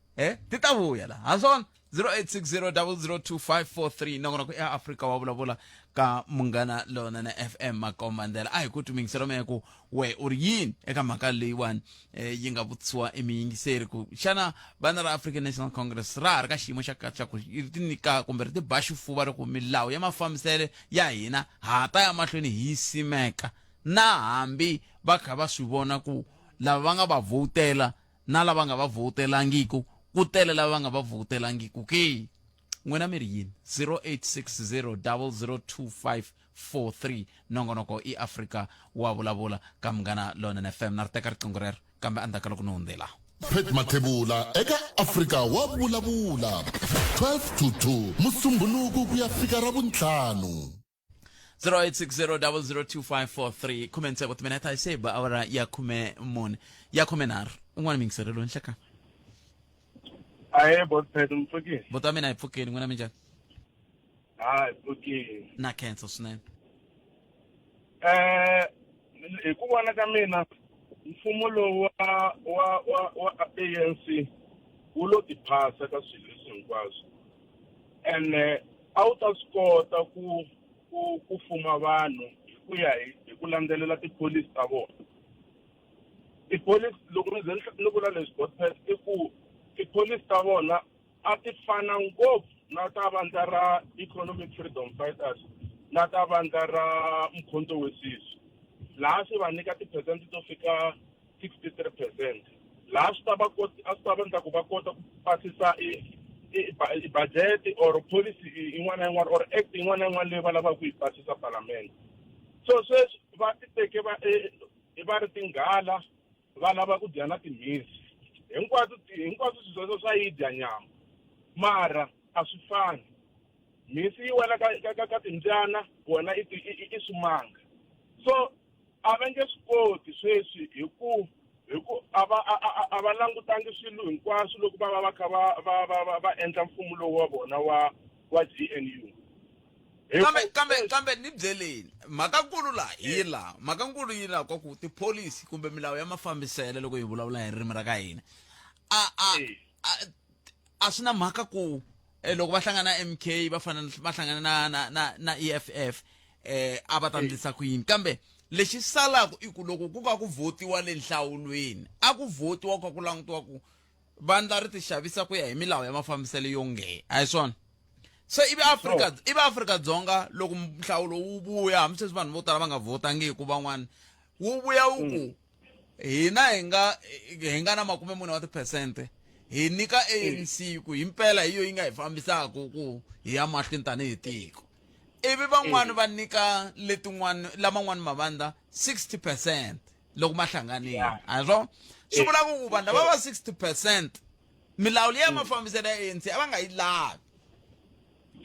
Speaker 2: ti ta vuya la ha swona. 0860 002543, nongonoko ya Afrika wa vulavula ka Munghana Lonene FM, makombandlela. A hi ku twi mehe ku we u ri yini eka mhaka leyiwani yi nga vutisiwa emiyingiseri ku xana vana ra African National Congress ra ha ri ka xiyimo xa xa ku ri ti nyika kumbe ri ti ba xifuva ri ku milawu ya mafambisele ya hina ha ta ya mahlweni hi yi simeka, na hambi va kha va swi vona ku lava va nga va vhotela na lava nga va vhotelangiku ku tele lava va nga va vhotelangiku ke? N'wina mi ri yini? 0860 002543, nongonoko i Afrika wa vulavula ka Munghana Lonene FM. Na ri teka riqingho rero, kambe endzhaku ka loko ni hundzela.
Speaker 1: Pat Mathebula eka Afrika wa vulavula 12 to 2 Musumbhunuku ku ya fika Ravuntlhanu.
Speaker 2: 0860002543, 16 timinete a yi se ba awara ya 14, ya 13. Un'wana miyingiserelo nhleka.
Speaker 6: Ahe, botpet, mpfukile?
Speaker 2: Buti wa mina, hi pfukile. N'wina minjhani?
Speaker 6: Hayi, pfukile.
Speaker 2: Na khensa swinene.
Speaker 6: Hi ku vona ka mina, mfumo lowu wa ANC wu lo tiphasa ka swilo leswi hinkwaswo, ene a wu ta swi kota ku fuma vanhu hi ku ya hi ku landzelela tipholisi ta vona. Tipholisi, loko ni ze ni vula leswi, botpet, i ku tipholisi ta vona a ti fana ngopfu na ta vandla ra Economic Freedom Fighters na ta vandla ra Mkhonto weSizwe, laha swi va nyika tiphesente to fika 63%, laha swi ta va a swi ta va endla ku va kota ku pasisa i budget or policy yin'wana na yin'wana or act yin'wana na yin'wana leyi va lavaka ku yi pasisa palamende. So sweswi va ti teke va va ri tinghala, va lava ku dya na timhisi hinkwato. Hinkwaswo swilo sweswo swa yi dya nyama, mara a swi fani. Mhisi yi wela ka timbyana, wena i swimanga. So a va nge swi koti sweswi hi ku a va langutangi swilo hinkwaswo loko va va va kha va endla mfumo lowu wa vona wa GNU.
Speaker 2: Kambe ni byeleni, mhaka nkulu laha hi laha, mhaka nkulu yi laha kwa ku tipholisi kumbe milawu ya mafambiselo, loko hi vulavula hi ririmi ra ka hina, a swi na mhaka ku loko va hlangana na MK, va fana va hlangana na EFF, a va ta ndlisa ku yini? Kambe lexi salaka i ku loko ku ka ku votiwa le nhlawulweni, a ku votiwa ka ku langutiwa ku vandla ri ti xavisa ku ya hi milawu ya mafambiselo yo nge a hi swona. Se ivi Afrika, ivi Afrika-Dzonga, loko nhlawulo wu vuya, hambi sweswi vanhu vo tala va nga votangiku van'wana, wu vuya wu ku hina hi nga na 40 wa tiphesente, hi nyika ANC ku himpela hi yo yi nga hi fambisaka ku hi ya mahlweni tanihi tiko, ivi van'wani va nyika letin'wani laman'wani mavandla 60%, loko ma hlanganile, a hi swona? Swi vula ku vanhu lava va 60%, milawu leyi ya mafambiselo ya ANC a va nga yi lavi.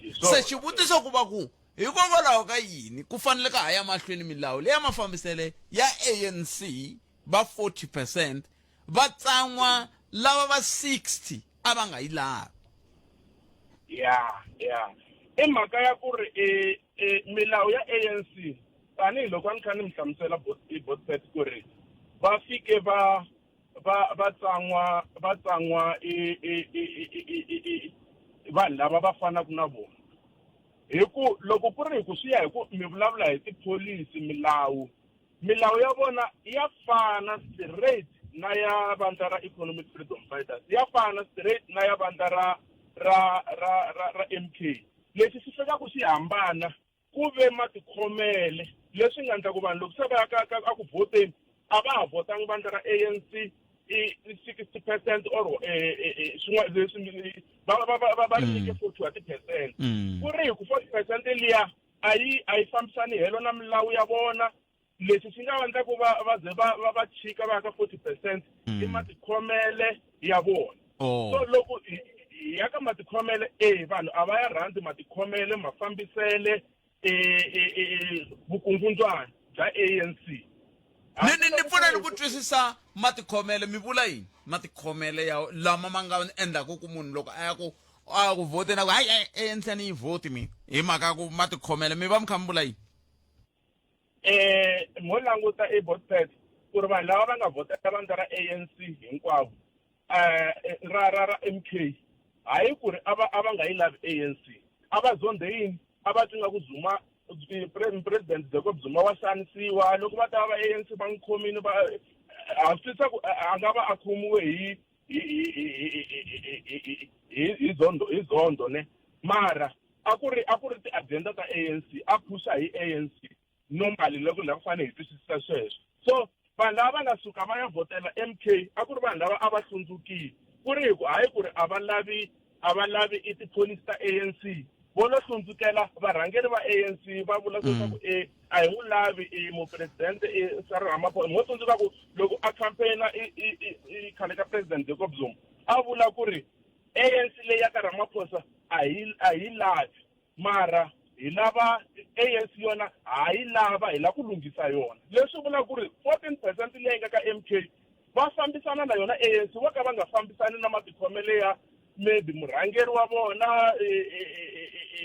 Speaker 2: Se xivutiso ku va ku hikokwalaho ka yini ku fanele ka ha ya mahlweni milawu leyi ya mafambiselo ya ANC, va 40% va tsan'wa lava va 60 a va nga yi lavi?
Speaker 6: Ya, i mhaka ya ku ri milawu ya ANC, tanihiloko a ni kha ni mi hlamusela botpet ku ri va fike va tsan'wa i vanhu lava va fanaka na vona, hi ku loko ku ri hi ku swi ya hi ku mi vulavula hi tipholisi, milawu ya vona ya fana straight na ya vandla ra Economic Freedom Fighters, ya fana straight na ya vandla ra MK. Lexi xi fikaka xi hambana ku ve matikhomele, leswi nga endla ku vanhu loko se va ya ka a ku vhoteni a va ha vhotangi vandla ra ANC.
Speaker 8: i 60 percent or eh, eh, eh, swin'wana leswi va va va va va ri nyike 40 wa ti-percent. Ku ri hi ku 40 percent liya a yi a yi fambisani helo na milawu ya vona. Lexi xi nga endla ku va va ze va va va chika va ya ka 40 percent i matikhomele ya vona. So loko hi ya ka matikhomele, e vanhu a va ya rhandzi matikhomele, mafambisele, vukungundzwana bya ANC.
Speaker 2: Ni pfuna ni ku twisisa matikhomele, mi vula yini matikhomele ya lama ma nga endlaku ku munhu loko a ya ku a ku vhoteni a ku hayi ANC a ni yi vhoti mina hi mhaka ya ku matikhomele, mi va mi kha mi vula yini?
Speaker 8: Mo languta e Botpet ku ri vanhu lava va nga vhotela vandla ra ANC hinkwavo ra ra ra MK, hayi ku ri a va a va nga yi lavi ANC, a va zondhe yini, a va twi nga ku Zuma, President Jacob Zuma wa xanisiwa. Loko va ta va ANC va n'wi khomile, va ha swi twisisa ku a nga va a khomiwe hi hi hi hi hi zondo, hi zondo ne, mara a ku ri ti-agenda ta ANC, a phusha hi ANC normally. Loko la ku fanele hi twisisa sweswo. So vanhu lava va nga suka va ya vhotela MK a ku ri vanhu lava a va hlundzukile, ku ri hi ku hayi ku ri a va lavi i tipholisi ta ANC, vo lo hlundzukela varhangeri va ANC. Va vula leswaku e a hi n'wi lavi i mupresidente i Cyril Ramaphosa. Mo tsundzuka ku loko a campaigna i khale ka President Jacob Zuma, a vula ku ri ANC leyi ya ka Ramaphosa a hi lavi, mara hi lava ANC yona, ha yi lava, hi lava ku lunghisa yona. Leswi vula ku ri 14% leyi nga ka MK va fambisana na yona ANC, vo ka va nga fambisani na matikhomele ya maybe murhangeri wa vona,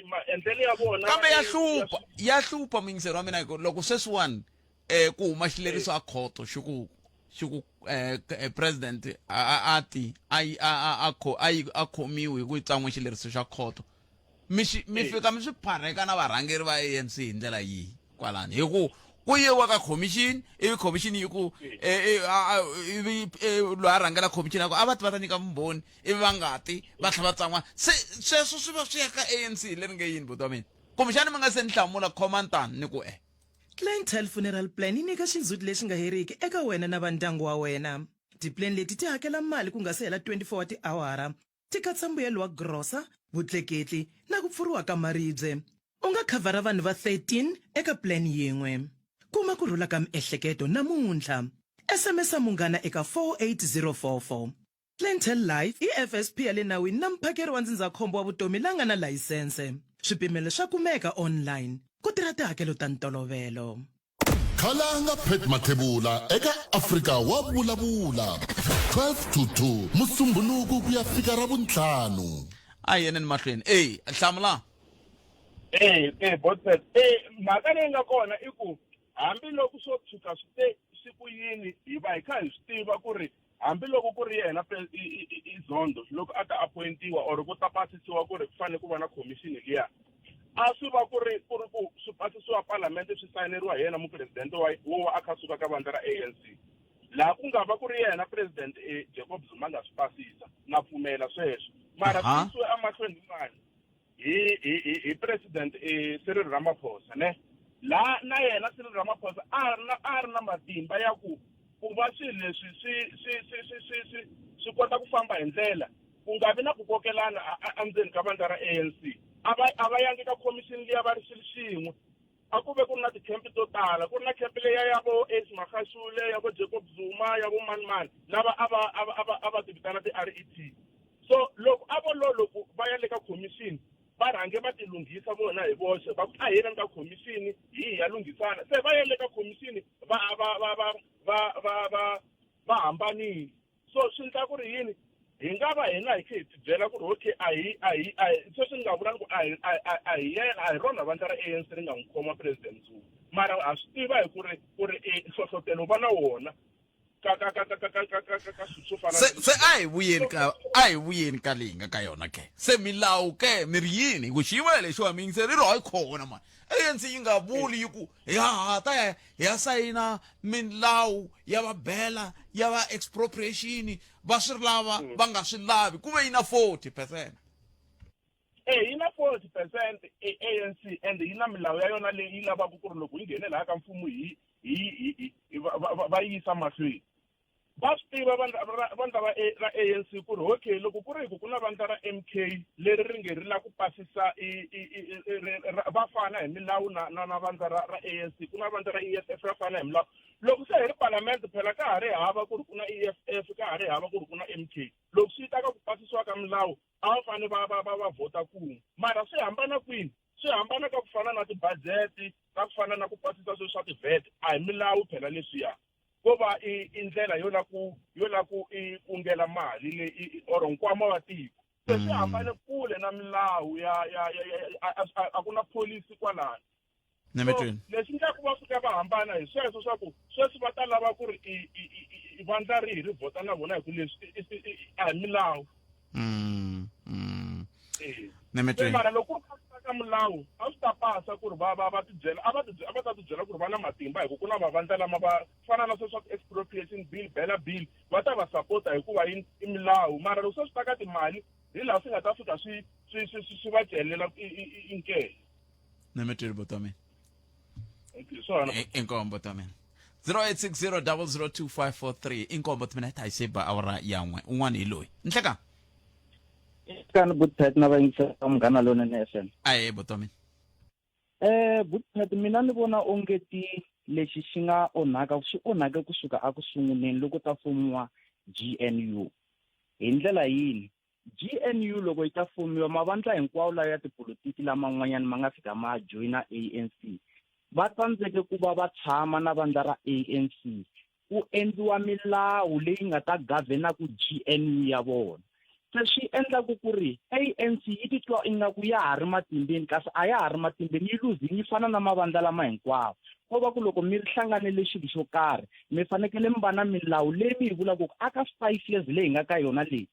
Speaker 8: maendlelo ya vona.
Speaker 2: Kambe ya hlupha, ya hlupha muyingiseri wa mina, hi ku loko sweswiwani ku huma xileriso a khoto xi ku president a ti a a a a khomiwi hi ku tsan'we xileriso xa khoto, mi xi mi fika mi swi pharheka na varhangeri va ANC hi ndlela yihi kwalani, hi ku ku yiwa ka commission, ivi commission yi ku ivi loyi a rhangela commission a ku a va ti va ta nyika vumbhoni, ivi va nga ti, va tlhela va tsan'wa, se sweswo swi va swi ya ka ANC leri nge yini? Buti wa mina, kumbexani mi nga se ni hlamula, khoma ntani ni ku e
Speaker 9: Clientele Funeral Plan yi nyika xindzhuti lexi nga heriki eka wena na va ndyangu wa wena. Tipuleni leti ti hakela mali ku nga se hela 24 wa tiawara, ti katsa mbuyelo wa grosa, vutleketli na ku pfuriwa ka maribye. U nga khavhara vanhu va 13 eka plan yin'we. Kuma ku rhula ka miehleketo namuntlha. SMS-a Munghana eka 48044. Clientele Life i FSP ya le nawini na muphakeri wa ndzindzakhombo wa vutomi la nga na layisense. Swipimelo swa kumeka online. Ku tirha tihakelo ta ntolovelo.
Speaker 1: Khalanga Pat Mathebula eka Afrika wa Vulavula, 12 to 2 Musumbhunuku ku ya fika Ravuntlhanu.
Speaker 2: A hi yeneni mahlweni. Eyi, hlamula.
Speaker 8: E e Botpet, e mhaka leyi nga kona i ku hambiloko swo tshuka swi te swi ku yini, hi va hi kha hi swi tiva ku ri hambiloko ku ri yena i Zondo, loko a ta appointiwa or ku ta pasisiwa ku ri ku fanele ku va na commission liya, a swi va ku ri ku swi pasisiwa palamende, swi sayineriwa hi yena mupresidente wa wo va a kha suka ka vandla ra ANC, laha ku nga va ku ri yena President Jacob Zuma nga swi pasisa. Na pfumela sweswo, mara swi yisiwe emahlweni hi mani? Hi President Cyril Ramaphosa ne. La na yena Cyril Ramaphosa a ri na matimba ya ku va swilo leswi swi kota ku famba hi ndlela, ku nga vi na ku kokelana endzeni ka vandla ra ANC. A va yangi ka commission liya va ri xilo xin'we. A ku ve ku ri na tikhempe to tala, ku ri na khempe leya ya vo Ace Magashule, ya vo Jacob Zuma, ya vo mani mani lava a va ti vitana ti-RET. So loko a vo lo loko va ya le ka commission, va rhange va ti lunghisa vona hi voxe, va ku a hi yeleni ka commission hi ya lunghisana. Se va yele ka commission va hambanile. So swi endla ku ri yini? Hi nga va hina hi kha hi tibyela ku ri okay, a hi sweswi ni nga vula ni ku a hi yena, a hi rona vandla ra ANC ri nga n'wi khoma President Zuma, mara ha swi tiva hi ku ri nhlohlotelo va na wona ka swilo swo fana.
Speaker 2: Se a hi vuyeni ka leyi nga ka yona ke. Se milawu ke, mi ri yini ku xiyimo lexiwa miyingiseri ri hayi khona mani ANC yi nga vuli yi ku hi ha ta ya hi ya sayina milawu ya va bela ya va expropriation, va swi lava va nga swi lavi, ku ve yi na 40%?
Speaker 8: E yi na 40% ANC, and yi na milawu ya yona leyi yi lavaka ku ri loko yi nghene laha ka mfumo hi va yisa mahlweni. Va swi tiva vandla ra vandla ra ra ANC ku ri okay loko ku ri hi ku ku na vandla ra MK leri ri nge ri lava ku pasisa i i i va fana hi milawu na na na vandla ra ra ANC ku na vandla ra EFF ra fana hi milawu loko se hi ri palamende phela ka ha ri hava ku ri ku na EFF ka ha ri hava ku ri ku na MK loko swi ta ka ku pasisiwa ka milawu a va fanele va va va va vhota kun'we mara swi hambana kwini swi hambana ka ku fana na ti-budget ka ku fana na ku pasisa swilo swa ti-VAT a hi milawu phela leswiya ko va i i ndlela yo la ku yo la ku i kungela mali leyi or nkwama wa tiko se swi hambane kule na milawu ya ya ya a ku na policy kwalano
Speaker 2: so
Speaker 8: lexi endlaku va fika va hambana hi sweswo swa ku sweswi va ta lava ku ri i vandla rihi ri vhota na vona hi ku leswi a hi milawu mara loko ku ri ka milawu a swi ta pasa ku ri va va va tibyela a va ti a va ta tibyela ku ri va na matimba hi ku ku na mavandla lama va fana na sweswo expropriation bill bela bill va ta va sapota hikuva i i milawu mara loko se swi ta ka timali hi laha swi nga ta fika swi swi swi swi va celela inkele
Speaker 2: Nemetiri botami. Swona. Inkombo ta mina. 0860002543 inkombo ta mina hi ta yi seba awara yan'we un'wana hi loyi. Nhleka.
Speaker 10: Kani Butpet na vayingiseri va Munghana Lonene FM.
Speaker 2: Ahe botami.
Speaker 10: Eh Butpet mina ni vona onge ti lexi xi nga onhaka swi onhake kusuka a ku sunguleni loko ta fumiwa GNU. Hi ndlela yini? GNU loko yi ta fumiwa, mavandla hinkwawo lawa ya tipolotiki laman'wanyana ma nga fika ma joyina ANC, va tsandzeke ku va va tshama na vandla ra ANC ku endliwa milawu leyi nga ta gavhenaku GNU ya vona. Se swi endlaku ku ri ANC yi titwa ingaku ya ha ri matimbeni kasi a ya ha ri matimbeni, yi luzini yi fana na mavandla lama hinkwawo. Ko va ku loko mi ri hlanganele xilo xo karhi, mi fanekele mi va na milawu leyi mi yi vulaka ku aka five years leyi hi nga ka yona leyi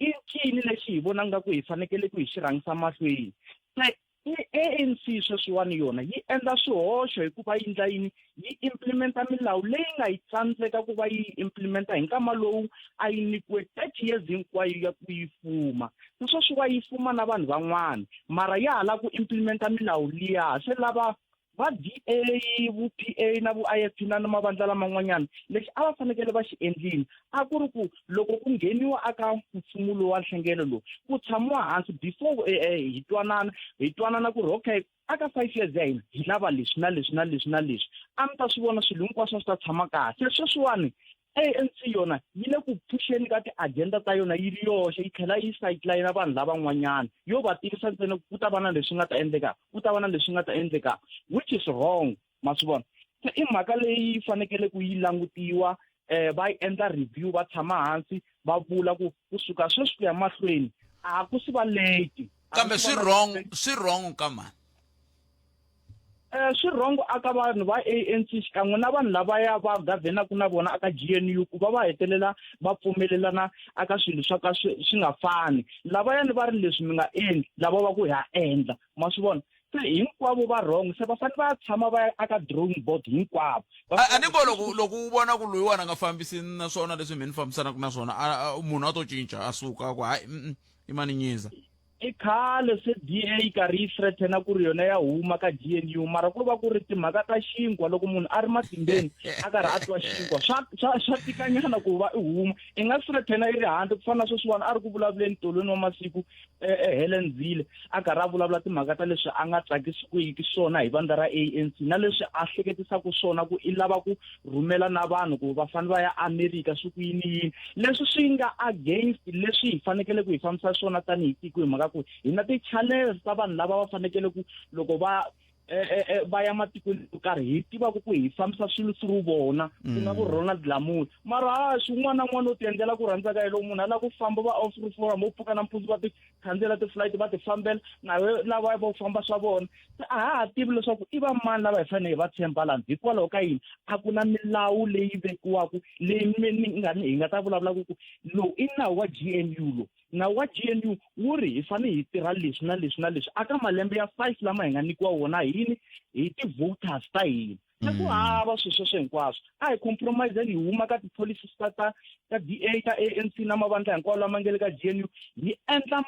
Speaker 10: i ncini lexi hi vonaka nga ku hi fanekele ku hi xi rhangisa mahlweni se i-ANC sweswiwani yona yi endla swihoxo hikuva yi endla yini yi implementa milawu leyi nga yi tsandzeka ku va yi implementa hi nkama lowu a yi nyikiwe 30 years hinkwayo ya ku yi fuma se sweswiwa yi fuma na vanhu van'wana mara ya ha lava ku implementa milawu liya se lava va DA vu PA na vu IFP na na mavandla laman'wanyana lexi a va fanekele va xi endlile a ku ri ku loko ku ngheniwa aka mfumo lowu wa nhlengelo lowu ku tshamiwa hansi before eh, eh, hi twanana hi twanana ku ri okay aka five years ya hina hi lava leswi na leswi na leswi na leswi a mi ta swi vona swilo hinkwaswo a swi ta tshama kahle se sweswiwani ANC yona yi le ku pfuxeni ka ti-agenda ta yona yi ri yoxe yi tlhela yi sideline vanhu lavan'wanyana yo va tivisa ntsena ku ta va na leswi nga ta endleka ku ta va na leswi nga ta endleka which is wrong ma swi vona se i mhaka leyi fanekele ku yi langutiwa eh va yi endla review va tshama hansi va vula ku kusuka sweswi ku ya mahlweni a ku si va late
Speaker 2: kambe swi wrong swi wrong ka mani
Speaker 10: Eh, swi wrong aka vanhu va ANC xikan'we na vanhu lavaya va gavhenaku na vona aka GNU ku va va hetelela va pfumelelana aka swilo swa ka swi swi nga fani lavayani va ri leswi mi nga endli lava va ku ha endla ma swi vona se hinkwavo va wrong se va fanele va ya tshama va ya aka drawing board hinkwavo
Speaker 2: A ni ngo loko loko u vona ku loyiwani a nga fambisi na swona leswi mhe ni fambisanaka na swona munhu a to cinca a suka a ku hayi i mani nyiza
Speaker 10: I khale se DA yi karhi yi threaten-a ku ri yona ya huma ka GNU mara ko va ku ri timhaka ta xinkwa loko munhu a ri matimbeni a karhi a twa xinkwa swa swa swa tikanyana ku va i huma i nga threaten-a yi ri handle ku fana na sweswiwani a ri ku vulavuleni tolweni wa masiku Helen Zille a karhi a vulavula timhaka ta leswi a nga tsakisiwiki swona hi vandla ra ANC na leswi a hleketisaka swona ku i lava ku rhumela na vanhu ku va fanele va ya America swi ku yini yini leswi swi nga against leswi hi fanekele ku hi fambisa swona tanihi tiko hi mhaka ku hi na ti-channels ta vanhu lava va fanekele ku loko va eh, eh, eh, va ya matikweni yo karhi hi tivaka ku hi fambisa swilo through vona ku nga vo Ronald Lamola mara ha xin'wana na n'wana u ti endlela ku rhandza ka yena loko munhu a lava ku famba va off forum vo pfuka nampundzu va ti khandziyela ti-flight va ti fambela na lava vo famba swa vona se a ha ha tivi leswaku i va mani lava hi fanele hi va tshemba lani hikwalaho ka yini a ku na milawu leyi vekiwaka leyi nga hi nga ta vulavulaka ku lowu i nawu wa G_N_U lowu nawu wa G_N_U wu ri hi fanele hi tirha leswi na leswi na leswi aka malembe ya five lama hi nga nyikiwa wona hi yini hi ti-voters ta hina se ku hava swilo sweswo hinkwaswo a hi compromiseni hi huma ka ti-policies ta ta ta D_A ta A_N_C na mavandla hinkwawo lama nga le ka G_N_U hi endla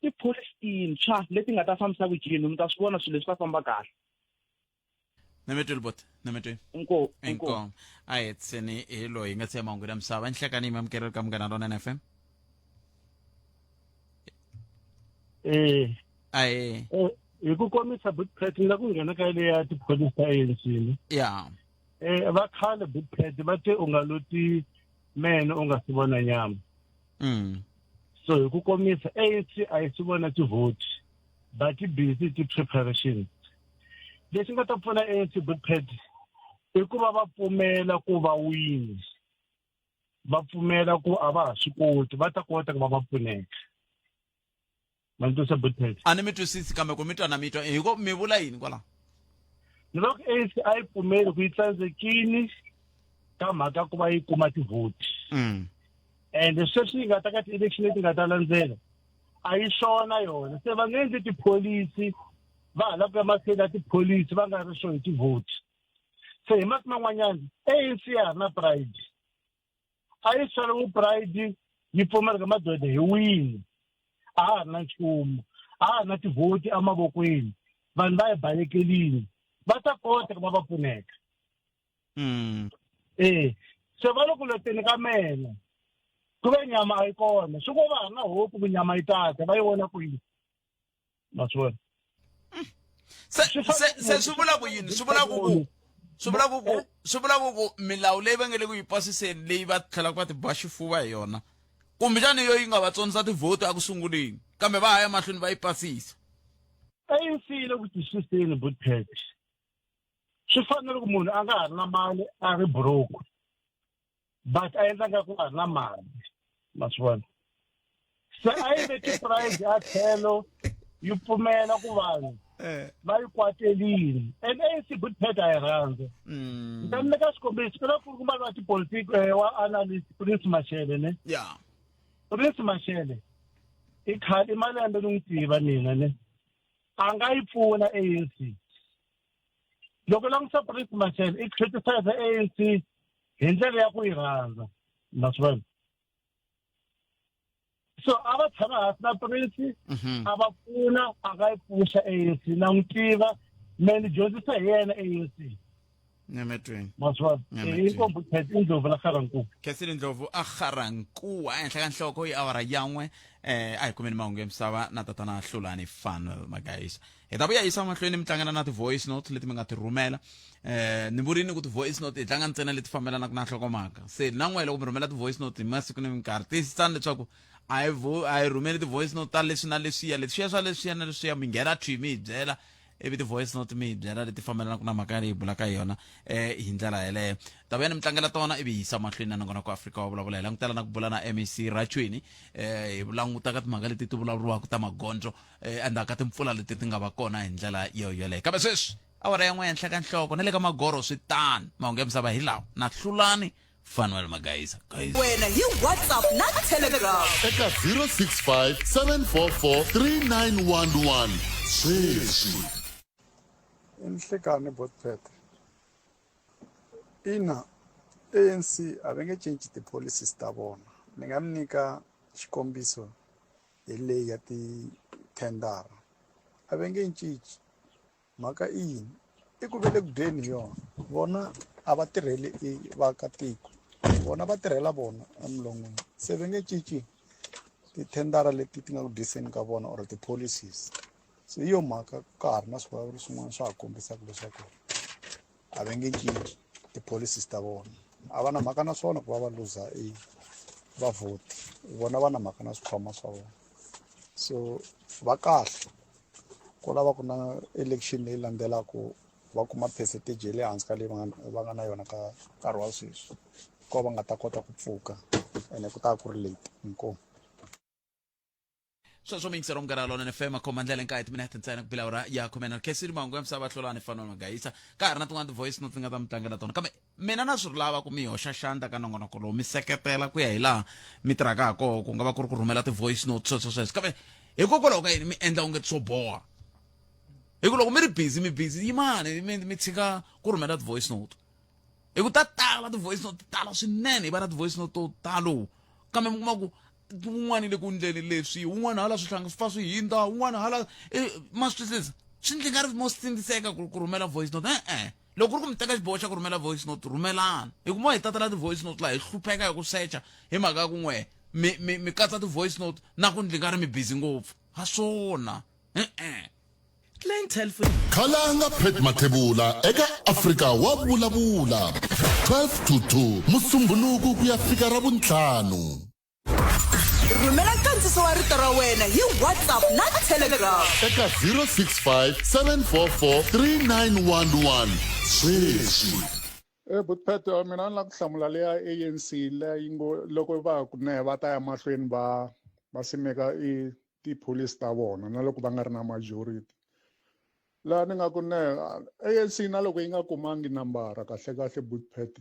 Speaker 10: ti-policy tintshwa leti nga ta fambisa ku G_N_U mi ta swi vona swilo leswi ta famba kahle.
Speaker 2: Ni mi twile bot, ni mi twile.
Speaker 10: Inkomu.
Speaker 2: Inkomu. A hi hetiseni hi loyi hi nga siya mahungu ya misava. Nhlekani mi amukeleli ka Munghana Lonene FM.
Speaker 11: Eh.
Speaker 2: Ahe.
Speaker 11: Eh, hi ku komisa Bootpet ni la ku nghena ka leya tipholisi ta ANC ne.
Speaker 2: Ya.
Speaker 11: Eh, va khale Bootpet va te u nga loti meno u nga si vona nyama. So hi ku komisa ANC a yi si vona tivhoti but yi busy ti-preparations. Lexi nga ta pfuna ANC Bootpet i ku va va pfumela ku va wini va pfumela ku a va ha swi koti va ta kota ku va va pfuneka. Ma ni twisa Bootpet?
Speaker 2: A ni mi twisisi kambe ku mi twa na mi twa hi ko mi vula yini kwalaho?
Speaker 11: Ni va ku ANC a yi pfumeli ku yi tsandzekini ka mhaka ku va yi kuma tivhoti. And sweswi yi nga ta ka ti-election leti nga ta landzela a yi swona yona se va nge endli tipholisi va ha lava ku ya mahlweni ya tipholisi va nga ri sure hi tivhoti. Se hi masiku man'wanyana ANC ya ha ri na pride a yi swalowu pride yi pfumela ka madoda hi wini a ha ri na nchumu a ha ri na tivhoti emavokweni vanhu va yi balekelini va ta kota ku va va pfuneka. Eh, se va le ku loteni ka mena ku ve nyama a yi kona swi ko va ha ri na hope ku nyama yi tata va yi vona kwini ma swi vona.
Speaker 2: Se se se swi vula ku yini? Swi vula ku ku swi vula ku ku swi vula ku ku milawu leyi va nge le ku yi pasiseni leyi va tlhelaka va ti ba xifuva hi yona kumbexana yo yi nga va tsonisa tivhoti eku sunguleni kambe va ha ya mahlweni va yi pasisa.
Speaker 11: ANC yi le ku twisiseni Bootpet. Swi fanele ku munhu a nga ha ri na mali a ri broke but a endla nga ku a ri na mali ma swi vona. Se a yi veki pride a tlhelo yi pfumela ku vanhu va yi kwatelini and ANC Bootpet a yi rhandza. Ni ta mi nyika xikombiso ku na nkulukumba wa tipolitiki wa analyst Prince Mashele ne. Prince Mashele i khale i malembe ni n'wi tiva mina ne. A nga yi pfuna ANC. Loko langutisa Prince Mashele i criticize ANC hi ndlela ya ku yi rhandza ma swi vona. So a va tshama hansi na Prince a va pfuna a nga yi pfuxa ANC na n'wi tiva me ni dyondzisa hi yena ANC.
Speaker 2: Nyametweni.
Speaker 11: Ma swi vona.
Speaker 2: Nyametweni.
Speaker 11: Inkomu Bootpet i Ndlovu la Ga-Rankuwa.
Speaker 2: Khensile Ndlovu a Ga-Rankuwa ehenhla ka nhloko yi awara yan'we a hi kumeni mahungu ya misava na tatana Hlulani Fanuel Magaisa. Hi ta vuya yisa mahlweni mi tlangela na ti-voice note leti mi nga ti rhumela. Ni vurini ku ti-voice note hi tlanga ntsena leti fambelanaka na nhlokomhaka. Se na n'we loko mi rhumela ti-voice note hi masiku ni minkarhi tiyisisani leswaku a hi a hi rhumeli ti-voice note ta leswi na leswiya, leswiya swa leswiya na leswiya mi nghena thwi mi hi byela ivi ti-voice note mi hi byela leti fambelanaka na mhaka leyi bulaka hi yona hi ndlela yeleyo. Ta vuya ni mi tlangela tona ivi hi yisa mahlweni na nongonoko wa Afrika wa vulavula hi langutela na ku bula na MEC Rachweni hi languta ka timhaka leti ti vulavuriwaka ta magondzo endzhaku ka timpfula leti ti nga va kona hi ndlela yo yoleyo. Kambe sweswi awara ya n'we henhla ka nhloko na le ka magoro swi tano. Mahungu ya misava hi lawa na Hlulani Fanuel Magaisa. Guys.
Speaker 3: Wena hi WhatsApp na Telegram.
Speaker 1: Eka 065 744 3911 sweswi.
Speaker 12: I nhlekani Bothpet. Ina, ANC a va nge cinci ti-policies ta vona. Ni nga mi nyika xikombiso hi leyi ya tithendara. A va nge cinci. Mhaka i yini? I ku ve le ku dyeni hi yona. Vona a va tirheli i vaakatiko, vona va tirhela vona emilon'wini. Se va nge cinci tithendara leti ti nga ku dyiseni ka vona or ti-policies. Se hi yo mhaka ka ha ri na swivulavuri swin'wana swa ha kombisaka leswaku a va nge cinci ti-policies ta vona. A va na mhaka na swona ku va va luza i vavhoti, vona va na mhaka na swikhwama swa vona. So va kahle. Ku lava ku na election leyi landzelaka va kuma percentage ya le hansi ka leyi va nga va nga na yona ka nkarhi wa sweswi ko va nga ta kota ku pfuka ene ku ta va ku ri late inkomu.
Speaker 2: Sweswo miyingiselo munghana lonene FM khoma ndlela nkaye timinete ntsena ku bila awara ya khume na khesiri mahungu ya misava hlolani fanele magayisa ka ha ri na tin'wana ti-voice note ti nga ta mi tlangela tona kambe mina na swi lava ku mi hoxa xandla ka nongonoko lowu mi seketela ku ya hi laha mi tirhaka ha koho ku nga va ku ri ku rhumela ti-voice note sweswo sweswo kambe hikokwalaho ka yini mi endla onge swo boha hi ku loko mi ri busy mi busy yimani mi mi tshika ku rhumela ti-voice note hi ku ta tala ti-voice note ti tala swinene hi va na ti-voice note to talo kambe mi kuma ku wun'wana le ku ndleni leswi wun'wana hala swihlanga swi fa swi hindza wun'wana hala ma swi twisisa swi ndli nga ri mo sindziseka ku rhumela voice note e-e. Loko ku ri ku mi teka xiboho xa ku rhumela voice note, rhumelani. Hi ku mo hi tatela ti-voice note laha hi hlupheka hi ku secha hi mhaka ya ku n'we mi mi mi katsa ti-voice note na ku ndli nga ri mi busy ngopfu. Ha swona. E-e.
Speaker 9: Clientele
Speaker 1: Khalanga Pat Mathebula eka Afrika wa vulavula 12 to 2 Musumbhunuku ku ya fika Ravuntlhanu.
Speaker 3: Rhumela nkandziso wa rito ra wena hi WhatsApp na Telegram.
Speaker 1: Eka 065 744 3911 sweswi.
Speaker 13: E Butpet mina ni lava ku hlamula leya ANC leyi ngo loko va ku ne va ta ya mahlweni va va simeka i tipholisi ta vona na loko va nga ri na majority laha ni nga ku ne ANC na loko yi nga kumangi nambara kahle kahle Butpet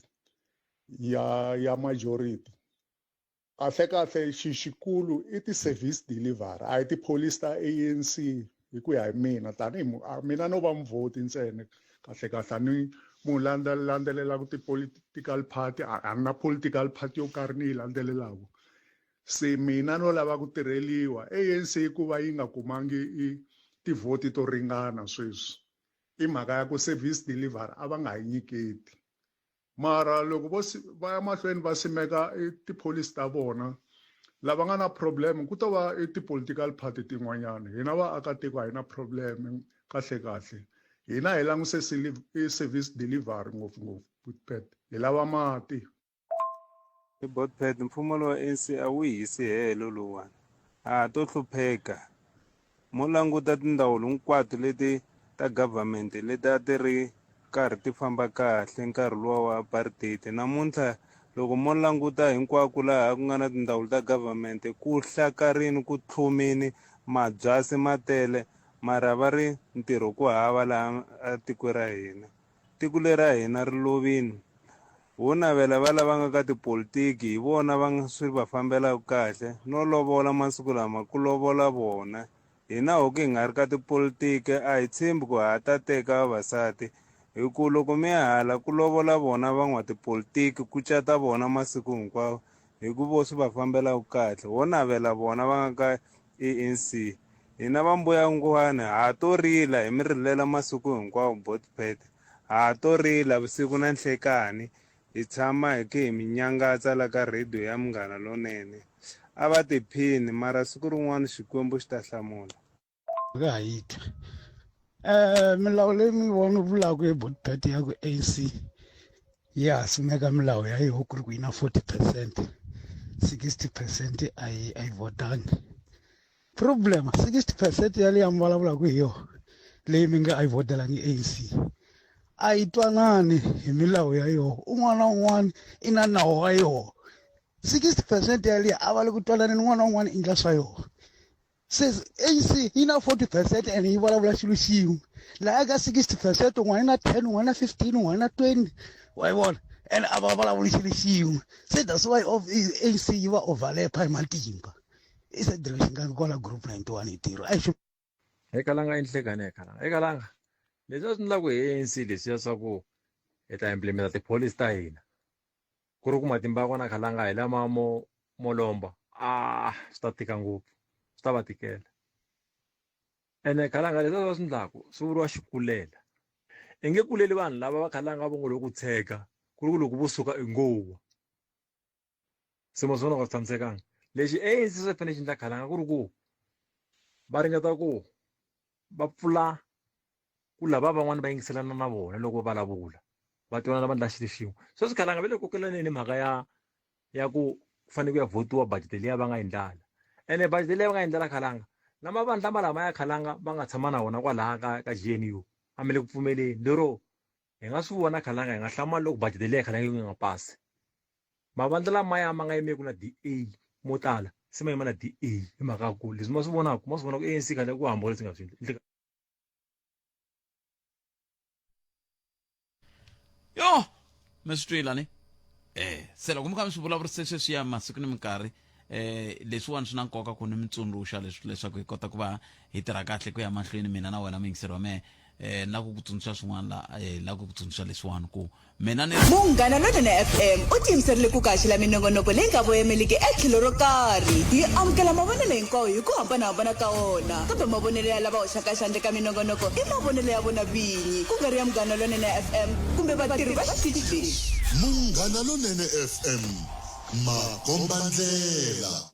Speaker 13: ya ya majority kahle kahle xi xikulu i ti-service delivery a hi tipholisi ta ANC hi ku ya hi mina tanihi mina no va muvhoti ntsena kahle kahle a ni munhu la landzelelaka ti-political party a ni na political party yo karhi ni yi landzelelaka se mina no lava ku tirheliwa ANC ku va yi nga kumangi i tivhoti to ringana sweswi i mhaka ya ku service delivery a va nga yi nyiketi mara loko vo va ya mahlweni va simeka tipholisi ta vona lava nga na problem ku to va i ti-political party tin'wanyana hina vaakatiko a hi na problem kahle kahle hina hi languse i service delivery ngopfungopfu pet hi lava mati
Speaker 14: Hi Botpet mfumo lowa ANC a wu hisi helo lowuwani ha ha to hlupheka Mo languta tindzawulo hinkwato leti ta government leti a ti ri karhi ti famba kahle nkarhi luwa wa apartheid namuntlha loko mo languta hinkwako laha ku nga na tindzawulo ta government ku hlakarini ku tlhumini mabyasi ma tele mara va ri ntirho ku hava laha a tikweni ra hina tiko leri ra hina ri lovini ho navela va lava nga ka tipolitiki hi vona va nga swi va fambelaka kahle no lovola masiku lama ku lovola vona hina ho ku hi nga ri ka tipolitiki a hi tshembi ku ha ta teka vavasati hi ku loko mi ya hala ku lovola vona van'watipolitiki ku cata vona masiku hinkwawo hi ku vo swi va fambelaka kahle ho navela vona va nga ka ANC hina va mbuya ngwani ha to rila hi mi rilela masiku hinkwawo botpet ha to rila vusiku na nhlekani hi tshama hi ke hi mi nyangatsa la ka radio ya munghana lonene a va tiphini mara siku rin'wana xikwembu xi ta hlamula
Speaker 15: ka ha yi twa um milawu leyi mi vona vulaka hi botpet ya ku ANC ya ha simeka milawu ya yoho ku ri ku yi na 40 percent 60 percent a yi a yi votangi problem 60 percent ya leyi mi vulavulaka hi yona leyi mi nga a yi votelangi ANC a yi twanani hi milawu ya yona un'wana na un'wana i na nawu wa yona 60 percent ya leyi a va le ku twananeni un'wana na un'wana i ndla swa yona se ANC yi na 40 percent and yi vulavula xilo xin'we laha ka 60 percent un'wana na 10 un'wana na 15 un'wana na 20 wa yi vona and a va vulavuli xilo xin'we se that's why of ANC yi va overlap hi matimba i se direction ka kwala group 91 hi tirho a
Speaker 16: hi kalanga i nhlekani hi kalanga hi kalanga leswi a swi endlaku hi ANC leswiya swa ku hi ta implementa tipholisi ta hina ku ri ku matimba ya kona khalanga hi lama mo mo lomba a swi ta tika ngopfu swi ta va tikela ene khalanga leswi va swi endlaku swi vuriwa xikulela i nge kuleli vanhu lava va khalanga vo ngo loko tshega ku ri ku loko vo suka i ngowa se ma swi vona ku a swi tshamisekanga lexi ANC swi fanele xi endla khalanga ku ri ku va ringeta ku va pfula ku lava van'wana va yingiselana na vona loko va vulavula va twanana va endla xilo xin'we sweswi khalanga va le kokelaneni mhaka ya ya ku ku fanele ku ya votiwa budget liya va nga yi ndlala ene budget liya va nga yi ndlala khalanga na mavandla ma lama ya khalanga va nga tshama na wona kwalaha ka ka G_N_U a mi le ku pfumeleni lero hi nga swi vona khalanga hi nga hlamali loko budget liya khalanga yi nga pasi mavandla lamaya ma nga yimeku na D_A mo tala se ma yima na D_A hi mhaka ya ku leswi ma swi vonaka ma swi vona ku A_N_C khale ku hambana leswi nga swi endli
Speaker 2: yo mi swi twila ni eh se loko mi kha mi swi vulavurise sweswiya masiku ni minkarhi eh leswiwani swi na nkoka ku ni mi tsundzuxa leswi leswaku hi kota ku va hi tirha kahle ku ya mahlweni mina na wena muyingiseri wa mehe. eh na ku ku tsundzuxa swin'wana la eh la ku ku tsundzuxa leswiwani ku mina ni
Speaker 3: Munghana Lonene FM u tiyimiserile ku ku haxela minongonoko leyi nga voyemeliki etlhelo ro karhi. Hi amukela mavonelo hinkwawo hi ku hambanahambana ka wona, kambe mavonelo ya lava hoxaka xandla eka minongonoko i mavonelo ya vona vinyi, ku nga ri ya Munghana Lonene FM kumbe vatirhi va xitichi lexi.
Speaker 1: Munghana Lonene FM, makombandlela.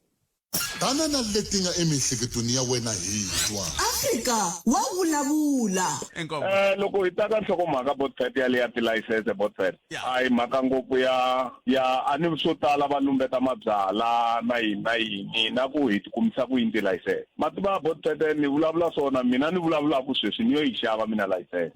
Speaker 1: Tana na leti nga emiehleketweni ya wena hi twa.
Speaker 3: Afrika wa vulavula.
Speaker 4: Eh, loko hi ta ka nhlokomhaka botfet ya leya tilayisense botfet a hi mhaka ngopfu ya ya a ni swo tala va lumbeta mabyala na yini na yini na ku hi tikumisa ku yini tilayisense ma tiva botfet ni vulavula swona mina ni vulavulaka sweswi ni yo yi xava mina layisense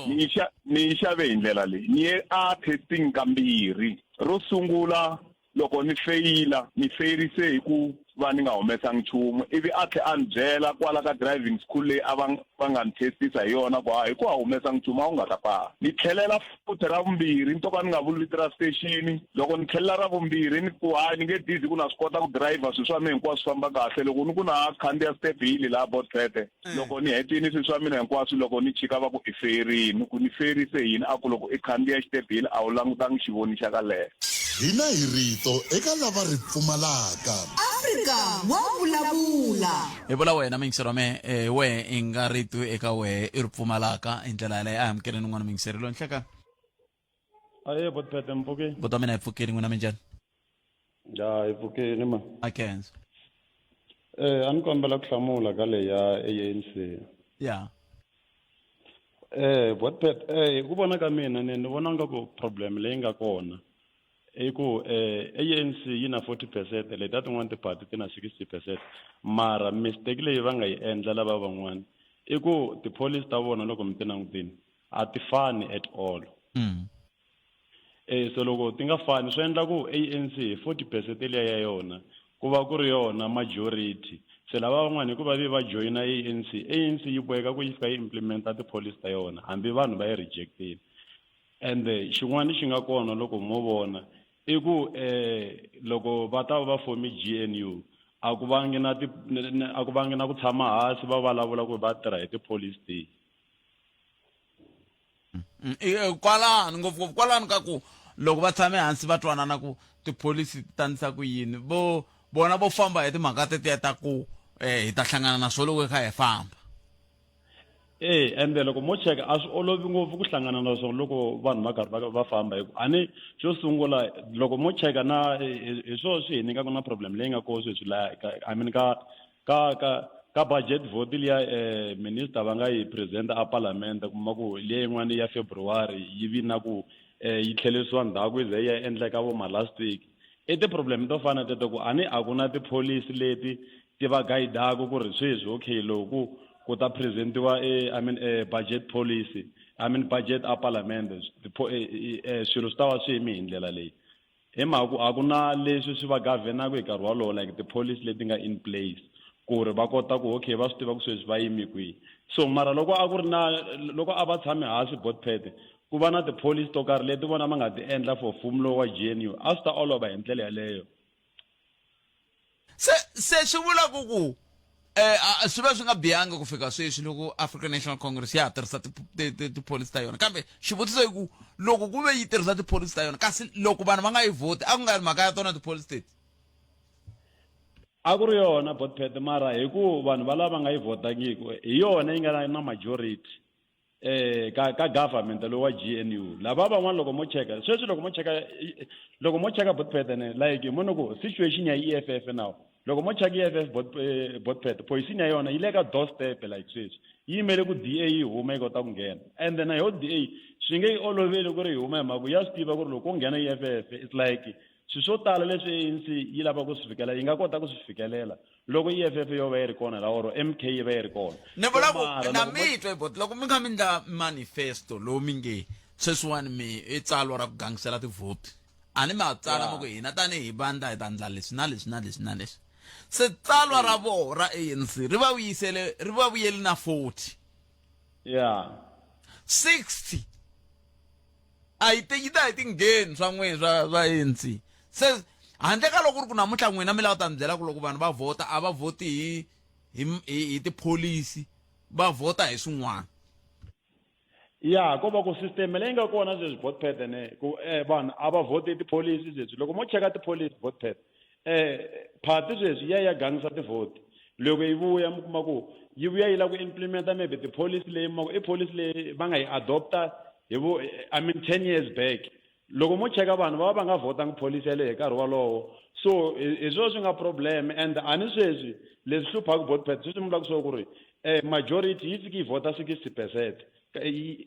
Speaker 4: ni yi xa ni yi xave hi ndlela leyi ni ye a testing kambirhi ro sungula Loko ni feyila, ni feyirise hi ku va ni nga humesangi nchumu, ivi a tlhe a ni byela kwala ka driving school leyi a va va nga ni testisa hi yona ku, Hi ku a wu humesangi nchumu a wu nga ta pasa. Ni tlhelela futhi ra vumbirhi, ni to ka ni nga vuli vito ra station. Loko ni tlhelela ra vumbirhi ni ku, Hayi ni nge dizi ku na swi kota ku dirayivha, swilo swa mina hinkwaswo swi famba kahle. Loko ni ku na ha khandziya step hill laha Botsete, loko ni hetile swilo swa mina hinkwaswo loko ni chika va ku i feyirini ni ku ni feyirise yini a ku loko i khandziya xitebhile a wu langutangi xivoni xa ka left
Speaker 1: Hina hi rito eka lava ri pfumalaka.
Speaker 3: Afrika wa vulavula.
Speaker 2: Hi vula wena muyingiseri wa mehe eh, wehe i nga rito eka wehe i ri pfumalaka hi ndlela yaleyo a hi amukeleni un'wana muyingiseri loyi nhlekani
Speaker 17: Aye botpete mpfukeni.
Speaker 2: Bota mina hi pfukeni n'wina minjhani?
Speaker 17: Ya hi pfukeni ma.
Speaker 2: A khensa.
Speaker 17: Eh a ni kombela ku hlamula ka leyi ya ANC.
Speaker 2: Ya.
Speaker 17: Eh botpete eh hi ku vona ka mina ni ni vona nga ku problem leyi nga kona i ku eh ANC yi na 40% leti tin'wana tiphati ti na 60% mara mistake leyi va nga yi endla lava van'wana i ku tipholisi ta vona loko mi ti langutini a ti fani at all Eh, so loko ti nga fani swi endla ku ANC hi 40 percent liya ya yona ku va ku ri yona majority se lava van'wana hikuva vi va joyina ANC ANC yi boheka ku yi fika yi implementa tipholisi ta yona hambi vanhu va yi rejectile ende xin'wana xi nga kona loko mo vona i ku eh loko va ta va va fomi GNU a ku vangi na ti a ku vangi na ku tshama hansi va vulavula ku va tirha hi tipholisi tihi
Speaker 2: Mm, eh, kwalano ngopfungopfu kwalano ka ku loko va tshame hansi va twanana ku tipholisi ti tandisa ku yini vo vona vo famba hi timhaka tetiya ta ku eh, hi ta hlangana na swo loko hi kha hi famba
Speaker 17: e ende loko mo cheka a swi olovi ngopfu ku hlangana na swona loko vanhu va karhi va va famba hi ku a ni xo sungula loko mo cheka na hi swona swi hi nyikaka na problem leyi nga kona sweswi laha i mean ka ka ka ka budget vote liya eh, minister va nga yi present a parliament kuma ku liya yin'wana ya February yi vi na ku eh, yi tlhelerisiwa ndzhaku yi ze yi ya endleka vo ma last week i ti-problem to fana teto ku a ni a ku na tipholisi leti ti va guidaku ku ri sweswi okay loku ku ta presentiwa e, I mean, e budget policy I mean budget a parliament swilo swi ta va swi yime hi ndlela leyi Hi mhaka ku a ku na leswi swi va govern-aka hi nkarhi wolowo like ti-policy leti nga in place ku ri va kota ku okay va swi tiva ku sweswi va yime kwihi. So mara loko a ku ri na loko a va tshame hansi Botpet ku va na ti-policy to karhi leti vona va nga ti endla for mfumo lowu wa G_N_U a swi ta olova hi ndlela yaleyo.
Speaker 2: Se se swi vula ku ku eh swi va swi nga bihangi ku fika sweswi loko African National Congress ya ha tirhisa tipholisi ta yona kambe xivutiso i ku loko ku ve yi tirhisa tipholisi ta yona kasi loko vanhu va nga yi vhoti a ku nga ri mhaka ya tona tipholisi teti
Speaker 17: a ku ri yona botpet mara hi ku vanhu va lava nga yi vhotangiki hi yona yi nga na majority eh ka ka government lowu wa GNU lava van'wana loko mo cheka sweswi loko mo cheka loko mo cheka botpet ne like mo ku situation ya EFF now loko mo cheka EFF bot eh, botpet position ya yona yi le ka doorstep like sweswi yi yimele ku DA yi huma yi kota ku nghena and then yo DA swi nge yi oloveli ku ri yi huma hi mhaka ya swi tiva ku ri loko ko nghena EFF it's like swilo swo tala leswi ANC yi lava ku swi fikela yi nga kota ku swi fikelela loko EFF yo va yi ri kona la or MK yi va yi ri kona
Speaker 2: ni vula ku na mi twa bot loko mi kha mi ndla manifesto lowu mi nge sweswiwani mi i tsalwa ra ku gangisela tivhoti a ni ma tsala mi ku hina tanihi vandla hi ta ndla leswi na leswi na leswi na leswi se tsalwa ra voho ra ANC ri va vuyisele ri va vuyeli na 40
Speaker 17: yeah
Speaker 2: 60 a yi yi ta hi tingheni swa n'wina swa swa ANC se handle ka loko ku ri ku namuntlha n'wina mi lava ku ta mi byela ku loko vanhu va vhota a va vhoti hi hi hi, hi tipholisi va vhota hi swin'wana
Speaker 17: ya ko va ku system leyi nga kona sweswi botpet ne ku eh, vanhu a va vhoti tipholisi sweswi loko mo cheka tipholisi botpet eh party sweswi ya ya gangisa tivhoti loko yi vuya mi kuma ku yi vuya yi lava ku implementa maybe tipholisi leyi mi i policy leyi va nga yi adopta hi vo i mean 10 years back loko mo cheka vanhu va va va nga vhotangi policy yaleyo hi nkarhi wolowo so hi swona swi nga problem and a ni sweswi leswi hluphaka botpet sweswi mi vulaka swo ku ri um majority yi fiki yi vhota 60 percent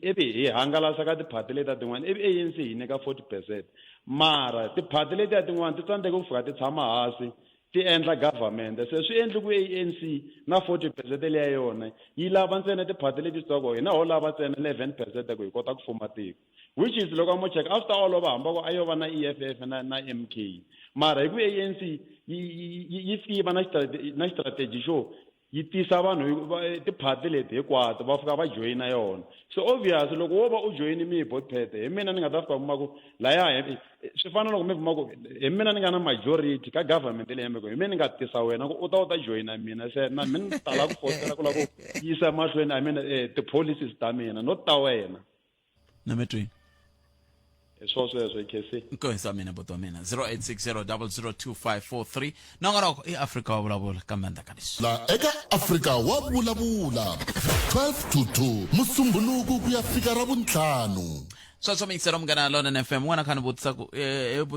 Speaker 17: ivi hi hangalasa ka tiphati letiya tin'wana ivi ANC yi nyika 40 percent mara tiphati letiya tin'wana ti tsandzeke ku fika ti tshama hansi ti endla government se swi endli ku ANC na 40 percent leya yona yi lava ntsena tiphati leti tsongo hina ho lava ntsena 11 percent ku hi kota ku fuma tiko which is loko a mo cheka a swi ta olova hamba ku a yo va na EFF na na MK mara hi ku ANC yi fiki yi va na na strategy xo yi tisa vanhu tiphati leti hinkwato va fika va joyina yona so obvious loko wo va u joyini mi hi botpete hi mina ni nga ta fika kuma ku laya swi fana loko mi kuma ku hi mina ni nga na majority ka government leyi yembeko hi mina ni nga tisa wena ku u ta u ta joyina mina se na mina ni tala ku fosela ku lava ku yisa mahlweni i mean eh, ti-policies ta mina not ta wena
Speaker 2: na mi twini
Speaker 17: hi swo sweswo hi khesi
Speaker 2: nkosi wa mina buti wa mina 0860002543 nongonoko i afrika wa vulavula kambe endzhaku ka leswi
Speaker 1: La eka Afrika wa vulavula 12 to 2 Musumbhunuku ku ya fika Ravuntlhanu.
Speaker 2: Sweswo miyingiselo munghana Lonene FM n'wana kha ni vutisa ku eh, eh,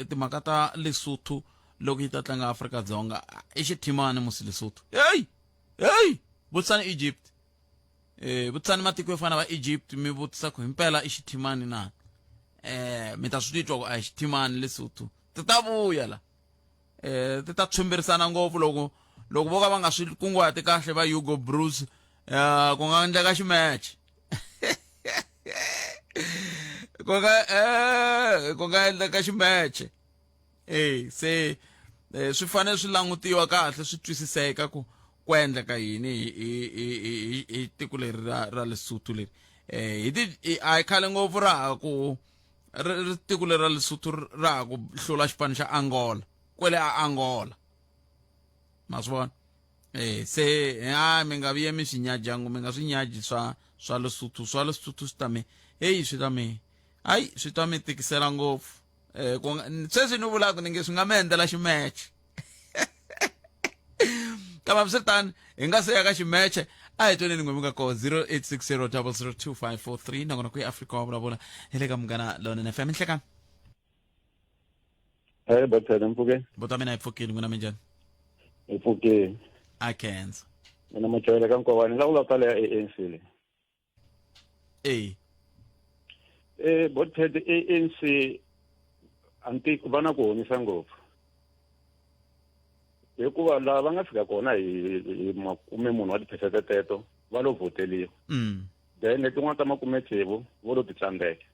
Speaker 2: timhaka ta Lesotho loko yi ta tlanga Afrika-Dzonga i xithimani musi Lesotho heyi heyi vutisani Egypt eh vutisani matiko yo fana va Egypt mi vutisa ku himpela i xithimani na eh mi ta swi titwa ku a hi xithimani Lesotho ti ta vuya la eh ti ta tshwimbirisana ngopfu loko loko vo ka va nga swi kunguhati kahle va Hugo Broos eh ku nga endleka ximeche ku nga eh ku nga endleka ximeche eh se eh, swi fanele swi langutiwa kahle swi twisiseka ku ku endleka yini hi hi hi hi tiko leri ra ra Lesotho leri eh hi ti a hi khale ngopfu ra ha ku ri tiko leri ra Lesotho ra ha ku hlula xipano xa Angola kwele a Angola ma swi vona eh se ha mi nga vuye mi swi nyajangu mi nga swi nyaji swa swa Lesotho swa Lesotho swi ta mi heyi swi ta mi hayi swi ta mi tikisela ngopfu eh ku sweswi ni vulaka ni nge swi nga mi endlela ximeche kambe hambiswiritano hi nga se ya ka ximeche a hi tweneni n'we mi nga koho 0860 002543 nakona ku ya afrika wa vulavula hi le ka munghana lonene fm nhlekani
Speaker 18: Hey, Bathele mpfukeni.
Speaker 2: Buti wa mina hi pfukile n'wina minjhani?
Speaker 18: Hi pfukile.
Speaker 2: A khensa.
Speaker 18: Mina Machayela ka Nkovani la vula tala ya ANC le.
Speaker 2: Eh.
Speaker 18: Eh, Botpet ANC anti va na ku honisa ngopfu. Hikuva laha va nga fika kona hi hi 40 wa tiphesente teto va lo vhoteliwa. Then letin'wana ta 60 vo lo ti tsandzeka.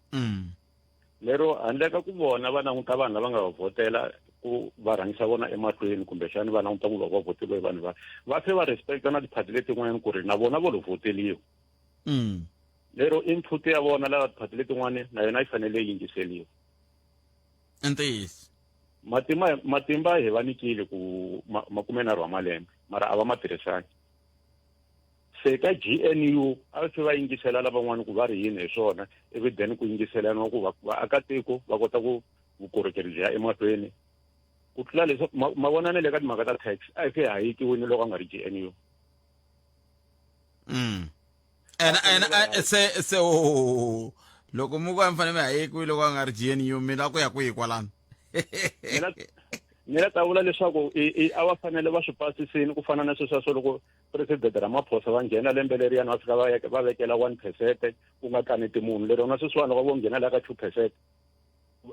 Speaker 18: Lero handle ka ku vona va languta vanhu lava nga va vhotela ku va rhangisa vona emahlweni kumbexani va languta ku va va vhoteliwe hi vanhu va va se va respecta na tiphati letin'wanyana ku ri na vona vo lo vhoteliwa. Lero input ya vona lava tiphati letin'wana na yona yi fanele yi yingiseliwa.
Speaker 2: I ntiyiso.
Speaker 18: Matimba matimba hi va nyikile ku 30 wa malembe mara a va ma tirhisangi. Se ka GNU a se va yingisela lavan'wana ku va ri yini hi swona ivi then ku yingiselaniwa ku vaakatiko va kota ku vukorhokeri byi ya emahlweni ku tlula leswi ma vona na le ka timhaka ta tax a hi se hayikiwini loko a nga ri GNU.
Speaker 2: Ene ene se se o loko mu ku a mi fanele mi hayekiwi loko a nga ri GNU mi lava ku ya kwihi kwalano?
Speaker 18: Mina ni la ta vula leswaku a va fanele va swi pasisini ku fana na sweswiya swo loko President Ramaphosa va nghena lembe leriyani va fika va va vekela 1 percent ku nga kaneti munhu lero na sweswiwani loko vo nghena la ka 2 percent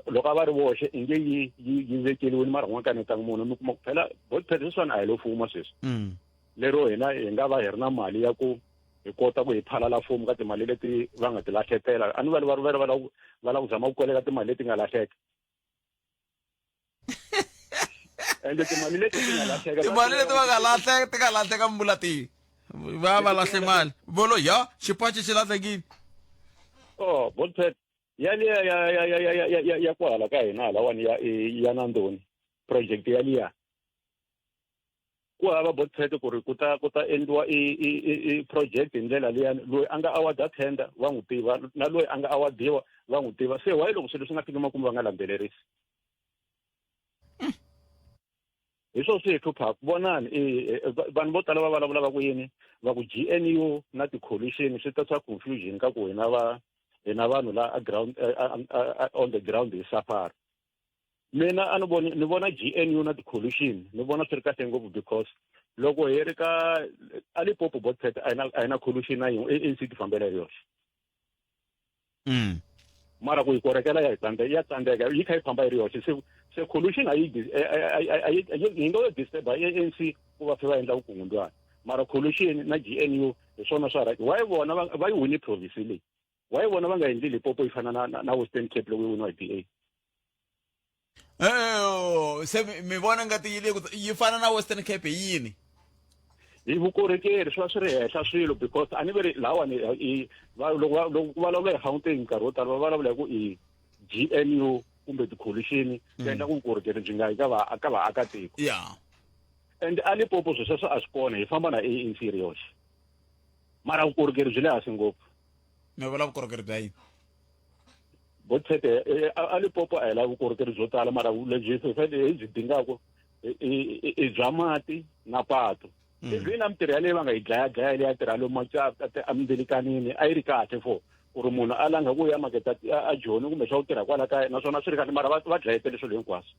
Speaker 18: loko a va ri voxe i nge yi yi yi vekeliwini mara ku nga kanetangi munhu mi kuma ku phela bot phela sweswiwani a hi lo fuma sweswi lero hina hi nga va hi ri na mali ya ku hi kota ku hi phalala fumu ka timali leti va nga ti lahletela a ni va va va va va lava ku zama ku koleka timali leti nga lahleka ende timali leti ti nga lahleka
Speaker 2: timali leti va nga lahleka ti nga lahleka mi vula tihi va va lahle mali volo ya xipaci xi lahlekile
Speaker 18: oh bolpet ya liya ya ya ya ya ya ya ya kwahala ka hina halawani ya ya Nandoni project ya liya Ku hava botpet ku ri ku ta ku ta endliwa i i i project hi ndlela liyani loyi a nga award tender va n'wi tiva na loyi a nga awardiwa va n'wi tiva se why loko swilo swi nga fiki makumu va nga landzelerisi hi swona swi hi hluphaka vonani vanhu vo tala va vulavula va ku yini va ku GNU na ti-coalition swi ta swa confusion ka ku hina va hina vanhu la a ground on the ground hi safari mina a ni voni ni vona GNU na ti-coalition ni vona swi ri kahle ngopfu because loko hi ri ka a Limpopo botpet a yi na a yi na coalition na yin'we ANC ti fambela hi yoxe Mara ku yi korekela ya yi tsandeka ya tsandzeka yi kha yi famba yi ri yoxe se se coalition a yi yi nga yo disturb ANC ku va va endla vukungundzwana mara coalition na GNU hi swona swa right why vona va yi wini province leyi why vona va nga endli Limpopo yi fana na na Western Cape loko yi winiwa hi DA
Speaker 2: Eh, se mi vona ngati yi le ku yi fana na Western Cape hi yini
Speaker 18: hi vukorhokeri swi va swi ri henhla swilo because a ni ve ri lahawani i loko loko ku vulavula hi Gauteng nkarhi wo tala va vulavula hi ku i GNU kumbe ti-coalition ti endla ku vukorhokeri byi nga yi ka va ka vaakatiko
Speaker 2: yeah
Speaker 18: and a Limpopo swilo sweswo a swi kona hi famba na ANC ri yoxe mara vukorhokeri byi le hansi ngopfu
Speaker 2: mi vula vukorhokeri bya yini
Speaker 18: botshete eh, a Limpopo a hi lavi vukorhokeri byo tala mara lebyi hi byi dingaku i bya mati na patu ivi na mintirho yaleyo va nga yi dlaya dlaya leya tirha lomu emindilikanini a yi ri kahle for ku ri munhu a langa ku ya makete a joni kumbe swa ku tirha kwala kaya naswona swi ri kahle mara va dlayetele swilo hinkwaswo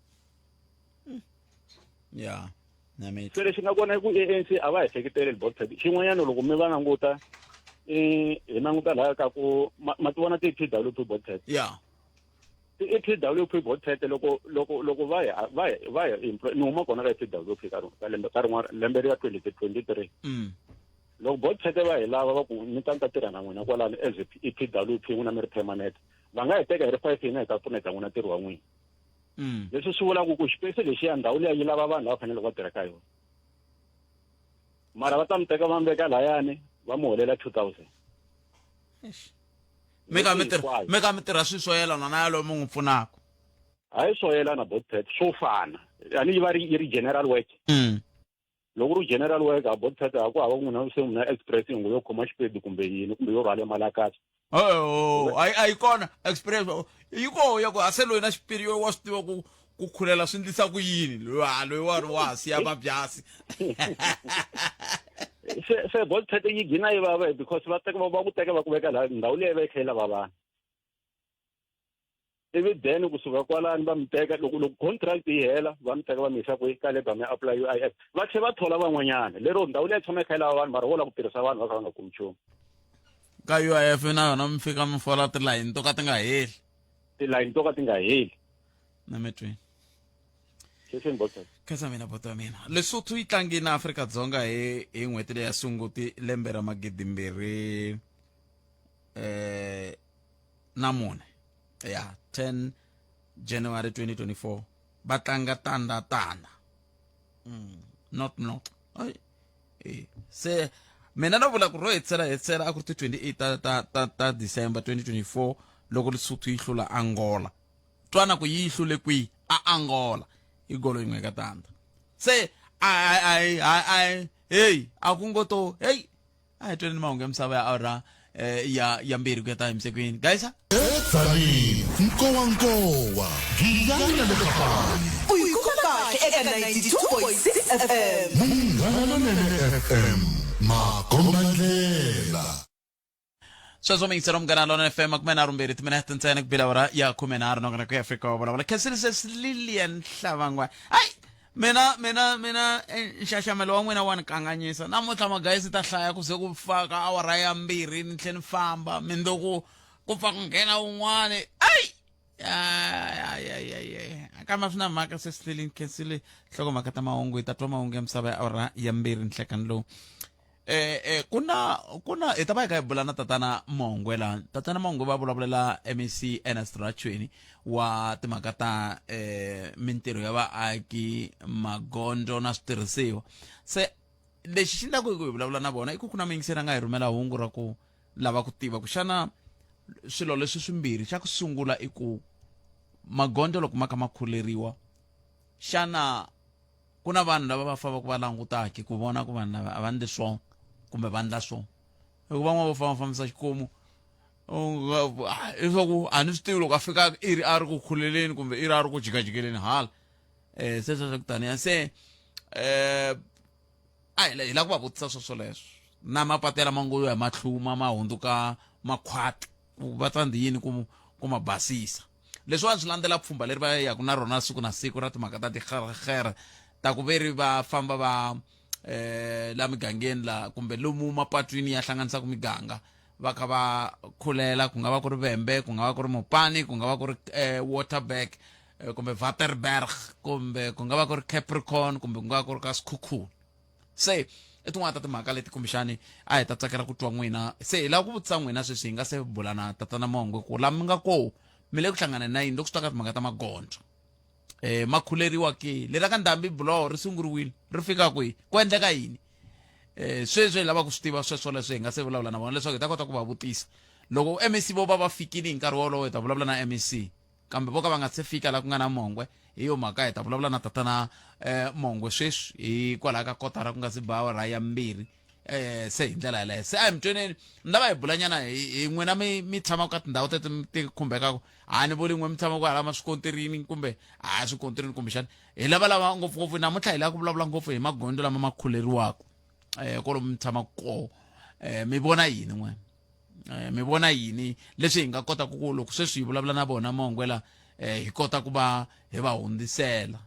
Speaker 2: ya
Speaker 18: se lexi nga kona i ku ANC a va hi hleketeleli botpet xin'wanyana loko mi va languta i hi languta laha ka ku ma ti vona ti-P W P botpet
Speaker 2: ya
Speaker 18: ti-P W P botpet loko loko loko va hi va hi va hi employ ni huma kona ka P W P ka ka lembe ka rin'wana lembe ri ya 2023 Loko botpet va hi lava va ku mi ta ni ta tirha na n'wina kwalano as i P W P n'wina mi ri permanent va nga hi teka hi ri 5 hina hi ta pfuneta n'wina ntirho wa n'wina Leswi swi vulaka ku xipesi lexiya ndhawu liya yi lava vanhu lava faneleke va tirha ka yona mara va ta mi teka va mi veka layani va mi holela 2000
Speaker 2: mi ka mi tirha mi ka mi tirha swilo swo yelana na yalowo mi n'wi pfunaka
Speaker 18: hayi swo yelana botpet swo fana yani yi va yi ri general work Loko ku ri general work a botpet a ku hava ku se munhu express ngo yo khoma xipedi kumbe yini kumbe yo rhwale malakatsa
Speaker 2: Oh, a yi kona experience yi koho ya ku a se loyi na xipiri wa swi tiva ku ku khulela swi ndlisa ku yini loyi loyiwani wa ha siya mabyasi
Speaker 18: se se botpet yi gina yi vava because va teka va ku teka va ku veka laha ndhawu leyi va yi kha yi lava vanhu ivi then kusuka kwalani va mi teka loko loko contract yi hela va mi teka va mi yisa kwihi ka labour mi apply UIF va tlhe va thola van'wanyana lero ndhawu leyi tshama yi kha yi lava vanhu mara wo lava ku tirhisa vanhu va kha va nga kumi nchumu
Speaker 2: ka UIF na yona mi fika mi fola tilayini to ka ti nga heli
Speaker 18: tilayini to ka ti nga heli
Speaker 2: na mi twini khensa mina boto ya mina lesotho yi tlangi na afrika-dzonga hi hi n'hweti leya sunguti lembe ra magidimbirhi eh na mune ya 10 January 2024 va tlanga tanda tanda not not ay eh se mina no vula ku ro hetisela hetisela a ku ri ti 28 ta ta ta, ta December 2024 loko Lesotho yi hlula Angola twana ku yi hlule kwihi a Angola i golo yin'we ka tanda se ai ai ai hey a ku ngo to hey a hi tweni mahungu ya misava ya awara eh, ya ya mbirhi ku ya ta himisekwini guys
Speaker 1: edzanini nkowankowa giyani na le kapani
Speaker 3: U yi kuma kahle eka 92.6 FM.
Speaker 1: Munghana Lonene FM makombandlela
Speaker 2: Sweswo mi yingisela Munghana Lonene FM makume nharhu mbirhi timinete ntsena ku bela awara ya 13 nongonoko ya Afrika wa vulavula Khensirise Lilian Hlavangwa hayi mina mina mina eh, nxaxamelo wa n'wina wa ni kanganyisa namuntlha magayisi ta hlaya ku ze ku faka awara ya mbirhi ni tlhe ni famba mindzuku ku pfa ku nghena un'wani ayi kambe a swi na mhaka se swi hlelini khensile nhlokomhaka ta mahungu hi ta twa mahungu ya misava ya awara ya mbirhi nhlekani lowu eh eh kuna kuna hi ta va hi kha hi bula na tatana Mongwe la tatana Mongwe va vulavulela MEC Ernest Rachoene wa timhaka ta eh mintirho ya vaaki magondzo na switirhisiwa se lexi xi endlaku hi ku hi vulavula na vona i ku ku na muyingiseri a nga hi rhumela hungu ra ku lava ku tiva ku xana swilo leswi swimbirhi xa ku sungula i ku magondzo loko ma kha ma khuleriwa xana Ku na vanhu lava va fambaka va langutaki ku vona ku vanhu lava a va ndli swona kumbe va ndla swona. Hi ku van'wana vo famba fambisa xikomu leswaku a ni swi tivi loko a fika i ri a ri ku khuleleni kumbe i ri a ri ku jikajikeleni hala um se sweswo ku taniya se um a hi la ku va vutisa swo swoleswo na mapatu lama ngo ya matlhuma ma hundzuka makhwati ku va tsandzi yini ku ku ma basisa leswiwani swi landzela pfhumba leri va yaka na rona siku na siku ra timhaka ta tigerhere ta ku veri va famba va eh la migangeni la kumbe lomu mapatwini ya hlanganisaka miganga va kha va khulela ku nga va ku ri vhembe ku nga va ku ri mopani ku nga va ku ri eh, waterberg eh, kumbe waterberg kumbe ku nga va ku ri capricorn kumbe ku nga va ku ri ka sikhukhuni se i tin'wana ta timhaka leti kumbexani a hi ta tsakela ku twa n'wina se hi lava ku vutisa n'wina sweswi hi nga se bula na tatana mongwe ku la mi nga koho mi le ku hlanganeni na yini loko swi ta ka timhaka ta magondzo eh ma khuleriwa ke leri ka ndhambi buloho ri sunguriwile ri fika kwihi ku endleka yini eh sweswi hi lava ku swi tiva sweswo leswi hi nga se vulavula na vona leswaku hi ta kota ku va vutisa loko MEC vo va va fikile hi nkarhi wolowo hi ta vulavula na MEC kambe vo ka va nga se fika la ku nga na mongwe hi yo mhaka hi ta vulavula na tatana eh, mongwe sweswi hikwalaho ka kotara ku nga si ba awara ya mbirhi eh se hi ndlela yaleyo se a hi mi tweneni ni lava hi bulanyana hi n'wina mi mi tshamaka ka tindhawu teti ti khumbekaka a ni vuli n'we mi tshamaka hala maswikontirini kumbe a swikontirini kumbexana hi lava lava ngopfungopfu namuntlha hi lava ku vulavula ngopfu hi magondzo lama ma khuleriwaka um kwalomu mi tshamaka koho um mi vona yini n'we eh, mi vona yini leswi hi nga kotaka ku loko sweswi hi vulavula na vona mongwela eh, hi kota ku va hi va hundzisela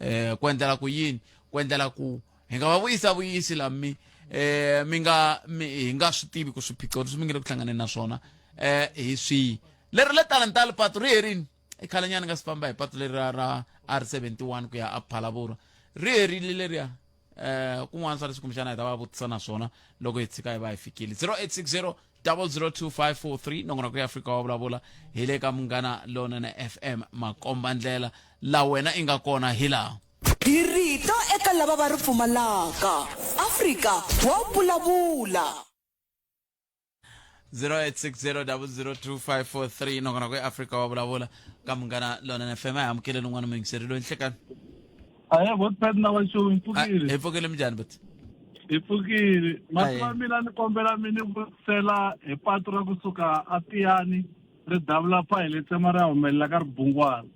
Speaker 2: eh, ku endlela ku yini ku endlela ku hi nga va vuyisa vuyisi la mi eh, mi nga mi, hi nga swi tivi ku swiphiqo leswi mi nge le ku hlanganeni na swona eh, hi swihi leri le talentali patu ri herini i khalenyana nga si famba hi patu leri ra ra R71 ku ya a Phalaborwa ri herile leriya eh kun'wana swa leswi kumbexana hi ta va vutisa na swona loko hi tshika hi va hi fikile 0860 002543 nongonoko ya afrika wa vulavula hi le ka munghana lonene fm makomba ndlela la wena i nga kona hi laha
Speaker 3: Hi rito eka lava va ri pfumalaka. Afrika wa vulavula.
Speaker 2: 0860002543 nongonoko ya afrika wa vulavula ka munghana lonene fm a hi amukeleni un'wana muyingiseri loyi nhlekani
Speaker 11: Ahe Godfred na Vaxowi hi pfukile.
Speaker 2: Hi pfukile minjhani buti?
Speaker 11: Hi pfukile. Mati wa mina ni kombela mi ni vutisela hi patu ra kusuka a Tiyani ri davula pa hi le tsema ri ya humelela ka ribungwana.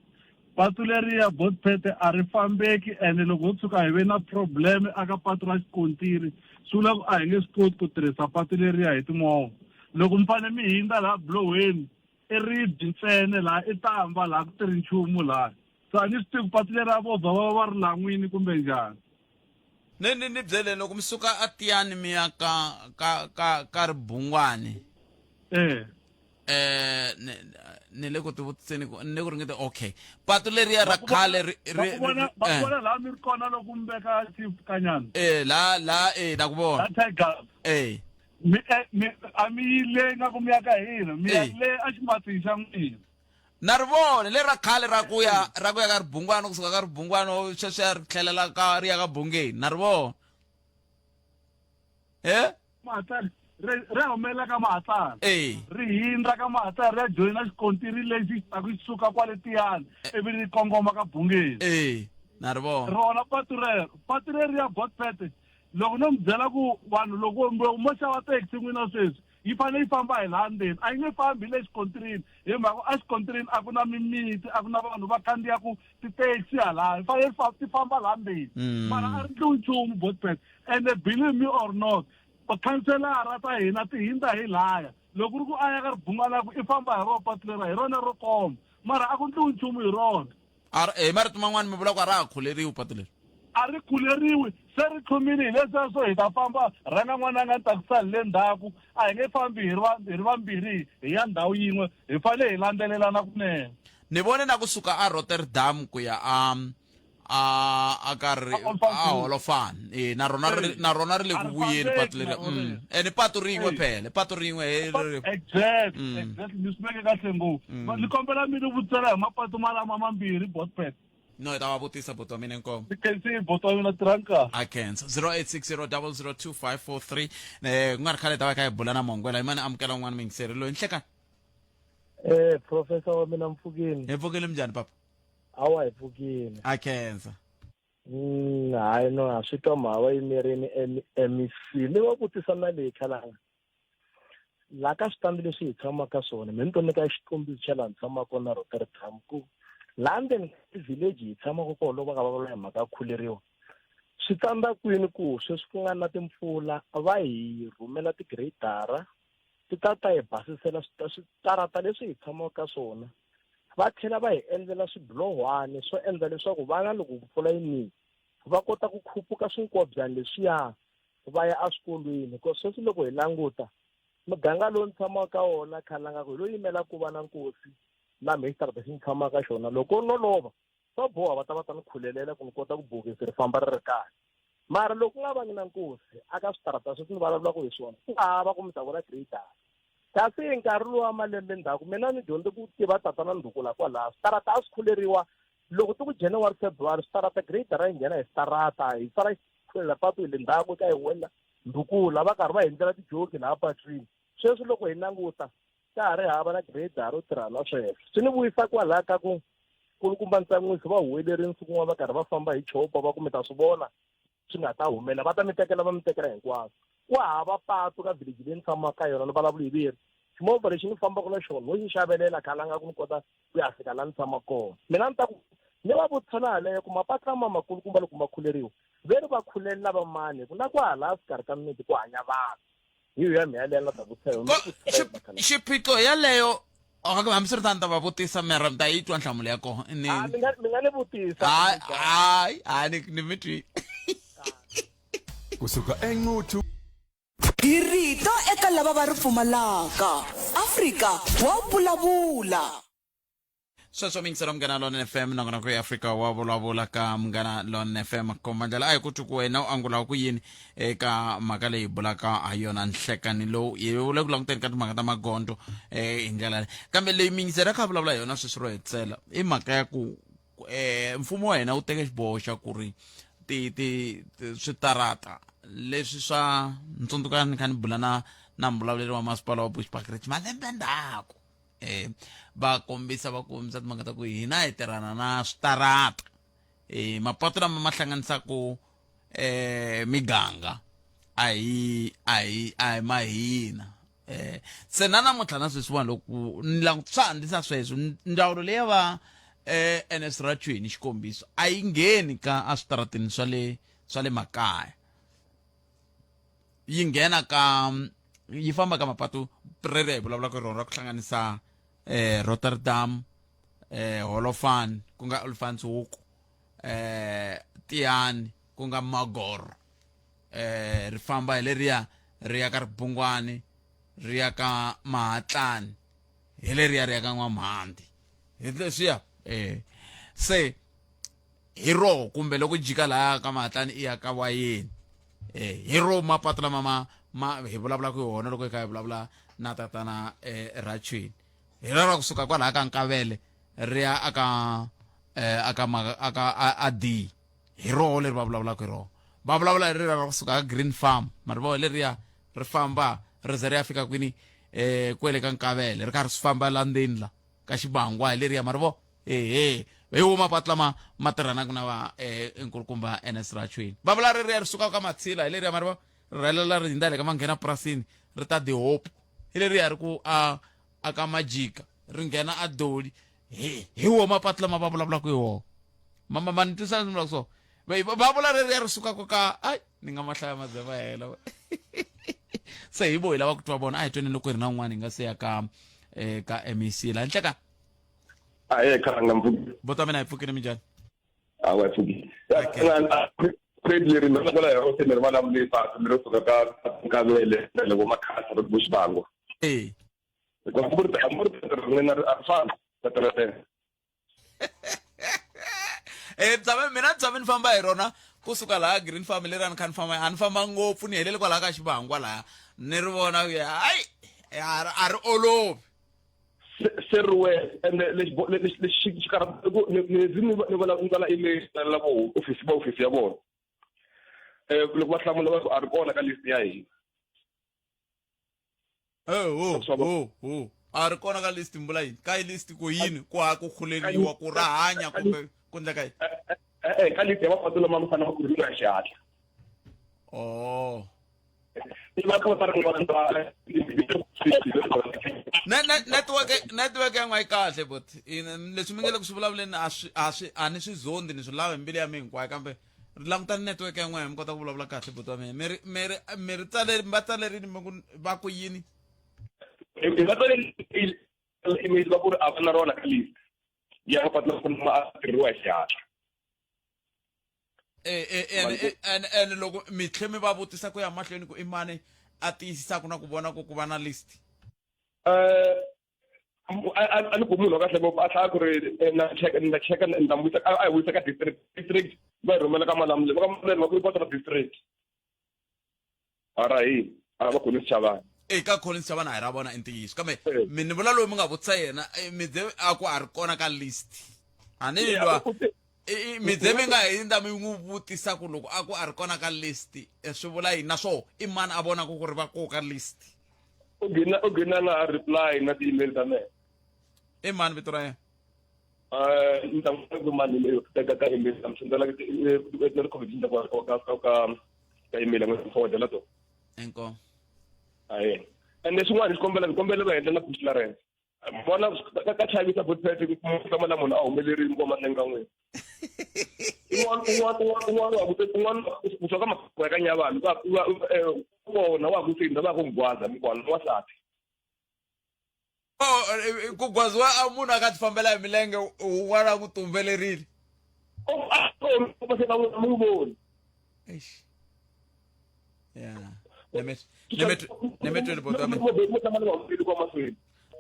Speaker 11: Patu leriya Godfred a ri fambeki ene loko ho tshuka hi ve na problem aka patu ra xikontiri swi vula ku a hi nge swi koti ku tirhisa patu leriya hi timovha. Loko mi fanele mi hindza laha bulohweni i ribye ntsena laha i tamba laha ku tirhi nchumu laha. So a ni swi tivi ku patu leri a vo ba va va va ri lan'wini kumbe njhani.
Speaker 2: Ni ni ni byeleni loko mi suka a Tiyani mi ya ka ka ka ka Ribungwani.
Speaker 11: Eh.
Speaker 2: Eh ni ni le ku tivutiseni ku ni le ku ringete okay. Patu leriya ra khale ri
Speaker 11: ri Va ku vona va ku vona laha mi ri kona loko mi veka xikanyana.
Speaker 2: Eh la la eh na ku vona.
Speaker 11: La Tiger.
Speaker 2: Eh.
Speaker 11: Mi eh, mi a mi yi le nga ku mi ya ka hina mi ya le a ximatsini xa n'wina.
Speaker 2: Na ri vona leri ra khale ra ku ya ra ku ya ka ribungwana kusuka ka ribungwana sweswiya ri tlhelela ka ri ya ka bungeni na ri vona e
Speaker 11: Mahatsana ri ri humelela ka Mahatsana
Speaker 2: e
Speaker 11: ri hindza ka Mahatsana ri ya joyina xikontiri lexi xi taku xi suka kwale Tiyani ivi ri kongoma ka Bungeni
Speaker 2: e na ri vona
Speaker 11: rona patu rero patu leri ya Godfred loko no mi byela ku vanhu loko mo xava taxi n'wina sweswi yi fanele yi famba hi laha ndzeni a yi nge fambi hi le xikontirini hi mhaka a xikontirini a ku na mimiti a ku na vanhu va khandziyaku ti-taxi halaya yi fanele ti famba laha ndzeni mm. mara a ri ndliwi nchumu botbet ende believe me or not vakhanselara ta hina ti hindza hi laya loko ri ku a ya ka ribungana ku i famba hi rona patu lera hi rona ro koma mara a ku ndliwi nchumu hi rona
Speaker 2: hi marito man'wani mi vula ku a ra ha khuleriwi patu leri
Speaker 11: a ri khuleriwi se ri tlhumile hi lesweswo hi ta famba rhanga n'wananga ni ta ku sali le ndzhaku a hi nge fambi hi ri vambirhi hi ya ndhawu yin'we hi fanele hi landzelelana kunene
Speaker 2: ni vone na kusuka a rotterdam ku ya a a a ka ri a holofani e na rona ri na rona ri le ku vuyeni patu leri ene patu rin'we phela patu rin'we
Speaker 11: exactly exactly mi swi veke kahle ngopfu ni kombela mi ni vutisela hi mapatu malama mambirhi botpet
Speaker 2: no hi ta va vutisa buti wa mina inkomo
Speaker 11: ni khensile buti wa mina tirhani kahle
Speaker 2: a khensa 0860002543 eh ku nga ri khale hi ta va kha hi bula na mongwela hi mani amukela un'wana muyingiseri loyi nhlekani
Speaker 7: Eh professor wa mina mpfukini.
Speaker 2: Hi pfukile minjhani papa?
Speaker 7: Awa hi pfukile.
Speaker 2: A khensa.
Speaker 7: Hayi no a swi twa mhaka va yimerini MEC ni va vutisa na leyi khalanga laha ka switandi leswi hi tshamaka ka swona mi ni to nyika xikombiso xa laha ni tshamaka kona Rotterdam ku laha ndzeni ka village hi tshamaka kona loko va nga vulavula hi mhaka ya khuleriwa swi tsandza kwini ku sweswi ku nga na timpfula va hi rhumela tigireyidara ti ta ta hi basisela switarata leswi hi tshamaka ka swona va tlhela va hi endlela swibilohwani swo endla leswaku vana loko mpfula yi nile va kota ku khupuka swinkobyani leswiya va ya eswikolweni hikuva sweswi loko hi languta muganga lowu ni tshamaka ka wona khalanga ku hi lo yimela ku va na nkosi na mehe xitarata xi ni tshamaka ka xona loko no lova swa boha va ta va ta ni khulelela ku ni kota ku bokisi ri famba ri ri kahle mara loko ku nga vangi na nkosi aka switarata sweswi ni vulavulaka hi swona ku nga hava ku mi ta vona gradara kasi hi nkarhi lowa malembe ndzhaku mina ni dyondze ku tiva tatana ndhukula kwalaho switarata a swi khuleriwa loko ti ku January February switarata gradara yi nghena hi switarata hi sala khulela patu hi le ndzhaku ka hi wela ndhukula va karhi va hi ndlela tijoki laha patwini sweswi loko hi languta ka ha ri hava na gradara ro tirha na sweswo swi ni vuyisa kwalaha ka ku kulukumba ntsan'wisi va huwelerini siku n'wana va karhi va famba hi chopa va ku mi ta swi vona swi nga ta humelela va ta mi tekela va mi tekela hinkwaswo ku hava patu ka village leyi ni tshamaka ka yona ni vulavula hi veri ximovha lexi ni fambaka na xona no xi xavelela khalanga ku ni kota ku ya fika laha ni tshamaka kona mina ni ta ku ni va vutisa na yaleyo ku mapatu lama makulukumba loko ma khuleriwa ve ri va khulelela va mani hi ku na kwalaha xikarhi ka miti ku hanya vanhu hi yo ya mhaka leyi a nga ta vutisa yona
Speaker 2: xiphiqo yaleyo hambiswiritano ta va vutisa mara mi ta yi twa nhlamulo ya kona
Speaker 7: ni ah, mi nga mi nga ni vutisa
Speaker 2: hayi hayi hayi ni ni mi twi
Speaker 19: kusuka enquthu
Speaker 3: Hi rito eka lava va ri pfumalaka. Afrika wa vulavula.
Speaker 2: Sweswo mi yingisela Munghana Lonene FM nongonoko ya Afrika wa vulavula ka Munghana Lonene FM komba ndlela a hi ku twi ku wena u angula ku yini eka mhaka leyi bulaka ha yona nhlekani lowu hi le ku languteni ka timhaka ta magondzo eh, hi ndlela leyi kambe leyi mi yingisela kha vulavula hi yona sweswi ro hetisela i mhaka ya ku eh, mfumo wa hina wu teke xiboho xa ku ri ti ti switarata leswi swa ntsundzuka ni kha ni bula na na mbulavuleri wa masipala wa Bushbuckridge malembe ndzhaku eh va kombisa va kombisa timhaka ta ku hina hi tirhana na switarata eh mapato lama ma hlanganisaku eh miganga a hi a hi a hi ma hina eh se na namuntlha na sweswiwani loko ni languta swa handzisa sweswo ndzawulo leyi va eh NS Ratshweni xikombiso a yi ngheni ka eswitarateni swa le swa le makaya yi nghena ka yi famba ka mapatu rere hi vulavulaka rona ra ku hlanganisa eh Rotterdam eh Holofan ku nga Olifantshoek eh Tiyani ku nga Magoro eh ri famba hi leriya ri ya ka Ribungwani ri ya ka Mahatlani hi leriya ri ya ka N'wamhandi hi leswiya eh se hi roho kumbe loko jika laya ka Mahatlani i ya ka Wayeni eh hi roho mapatu lama ma ma hi vulavulaka hi wona loko hi kha hi vulavula na tatana eh Ratshweni hi rero kusuka kwalaha ka Nkavele ri ya aka eh aka aka a D hi roho leri va vulavulaka hi roho va vulavula hi rira ra kusuka ka Green Farm mara vo leriya ri famba ri ze ri ya fika kwini eh kwele ka Nkavele ri karhi swi famba la ndzeni la ka xibangwa hi leriya mara vo ehe hi wo mapatu lama ma tirhanaka na va eh, nkulukumba NS Ratshweni va vula reriya ri sukaka ka Matshila hi leriya mara vo ri rhelela ri hindza le ka manghena purasini ri ta Dihopo hi leriya ri ku a a ka Majika ri nghena a Doli hi hi wo mapatu lama va vulavulaka hi wona mama ma ni twisa ni vulaka so va va vula reriya ri sukaka ka ai ni nga mahlaya ma ze ma hela se hi vo hi lava ku twa vona a hi tweni loko hi ri na un'wana hi nga se ya ka eh, ka MEC la nhleka
Speaker 20: Ahee khalanga mpfuki.
Speaker 2: Vota mina hi pfukile minjhani?
Speaker 20: Hawa hi pfukile. Credit leri mi vulavula hi rona se mi ri vulavule patu mi ro suka ka Nkavele na le vo Makhasa ri vo Xivangwa.
Speaker 2: Eh.
Speaker 20: Hikuva hambi ku ri hambi ku ri patu ra n'wina a ri fani patu ra tena.
Speaker 2: Eh tshame mina tshame ni famba hi rona kusuka laha Green Farm leri a ni kha ni famba a ni famba ngopfu ni helele kwalaha ka Xivangwa laha ni ri vona ku ya hayi a ri olovi.
Speaker 20: Se ri wena ende lexi lexi lexi xi karhata ku ni ni zi ni ni vona ni tsala email la vo office va office ya vona eh loko va hlamula va ku a ri kona ka list ya hina
Speaker 2: Eh, oh, oh, oh. a ri kona ka list mbula yini ka list ku yini ku ha ku khuleriwa ku ra hanya kumbe ku ndleka yini
Speaker 20: E-e ka list ya mapatu lama ma fanele ma kurisiwa hi xihatla.
Speaker 2: Oh.
Speaker 20: Va kha va ta rin'wana ra
Speaker 2: Ne- ne- network network ya n'wa yi kahle but leswi mi nga le ku swi vulavuleni a swi a swi a ni swi zondi ni swi lava hi mbilu ya mina hinkwayo kambe langutani network ya n'wina mi kota ku vulavula kahle buti wa mina mi ri mi ri mi ri tsaleri va tsalerini mi ku va ku yini
Speaker 20: hi va tsaleli email va ku ri a va na rona ka list ya mapatu lama ma tirhiwa hi xihatla.
Speaker 2: Eh, eh, and, eh, and, and loko mi tlhe mi va vutisa ku ya mahlweni ku i mani a tiyisisaka na ku vona ku ku va na list
Speaker 20: A ni ku munhu wa kahle ngopfu a tlhela ku ri na cheka na cheka ni ta n'wi a hi vuyisa ka district district va hi rhumela ka Malamulele va ka Malamulele va ku i patu ra district a ra hina a va Collins Chavane
Speaker 2: eka Collins Chavane a hi ra vona i ntiyiso kambe mi ni vula loyi mi nga vutisa yena mi ze a ku a ri kona ka list a ni lwa mi ze mi nga hindza mi n'wi vutisa ku loko a ku a ri kona ka list swi vula yini naswo i mani a vonaka ku ri va ko ka list
Speaker 20: u gina u gina na reply na ti-email ta mehe
Speaker 2: i mani vito ra yena
Speaker 20: ni ta n'wi ku mani ka ka email ta mi sendela na ti-conversation ta ka ka ka ka email ya n'wi forwardela tona
Speaker 2: inkomu
Speaker 20: aye ende swin'wana hi kombela hi kombela va endla na police clearance vona ka ka chavisa botpet ku hlamala munhu a humelerile ku mahlweni ka n'wina un'wana un'wana un'wana un'wana wa ku un'wana kusuka ka mafoko ya ka nyavanhu kona wa ku sindza va ku gwaza mikwana wansati
Speaker 2: Oh, ku gwaziwa a munhu a ka ti fambela hi milenge un'wana a n'wi tumbelerile
Speaker 20: n'wi voni
Speaker 2: eish ya nemetweni bota mina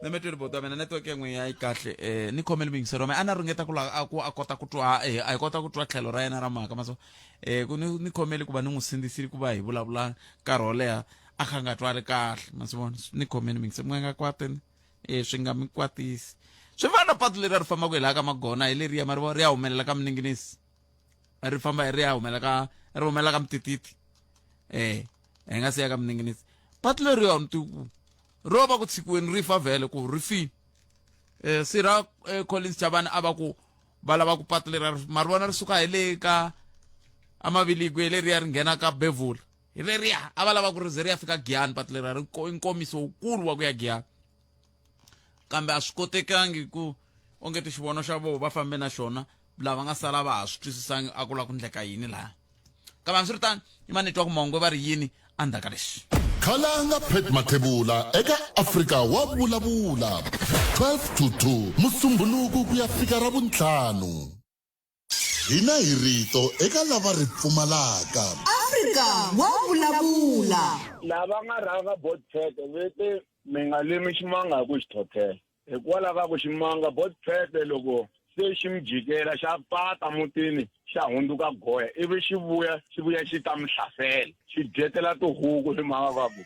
Speaker 2: nemetweni bota mina network ya n'wi ya yi kahle um ni khomele muyingiseri wa mina a na ringeta ku a ku a kota ku twa a yi kota ku twa tlhelo ra yena ra mhaka maso um ku ni ni khomele ku va ni n'wi sindzisile ku va hi vulavula nkarhi wo leha a kha nga twali kahle ma swi vona ni khomeni mingise mi nga kwatini e swi nga mi kwatisi swi fana na patu leri a ri fambaka hi laha ka magona hi leriya ma ri ri ya humelela ka mininginisi ri famba ri ya humelela ka ri humelela ka mitititi eh hi nga si ya ka mininginisi patu leriya ni tiku ro va ku tshikiweni ri fa vhele ku ri fini eh sira eh, Collins Chavani a va ku va lava ku patu leri ma ri vona ri suka hi le ka amaviligwe leriya ri nghena ka bevula hi leriya a va lava ku ri ze ri ya fika giyani patu leriya ri i nkomiso wukulu wa ku ya giyani kambe a swi kotekangi ku onge ti xivono xa voho va fambe na xona lava nga sala va ha swi twisisangi a ku lava ku ndleka yini laha kambe hambiswiritano i mani twa ku mongwe va ri yini endzhaku ka leswi
Speaker 1: Khalanga Pat Mathebula eka Afrika wa vulavula 12 to 2 Musumbhunuku ku ya fika Ravuntlhanu. Hina hi rito eka lava ri pfumalaka.
Speaker 3: Afrika wa vulavula.
Speaker 6: Lava nga rhanga Botpete ve te, Mi nga limi ximanga hi ku xi thothela. Hikwalaho ka ku ximanga Botpete loko se xi mi jikela xa pata mutini xa hundzuka goya ivi xi vuya xi vuya xi ta mi hlasela xi dyetela tihuku hi mhaka ka ku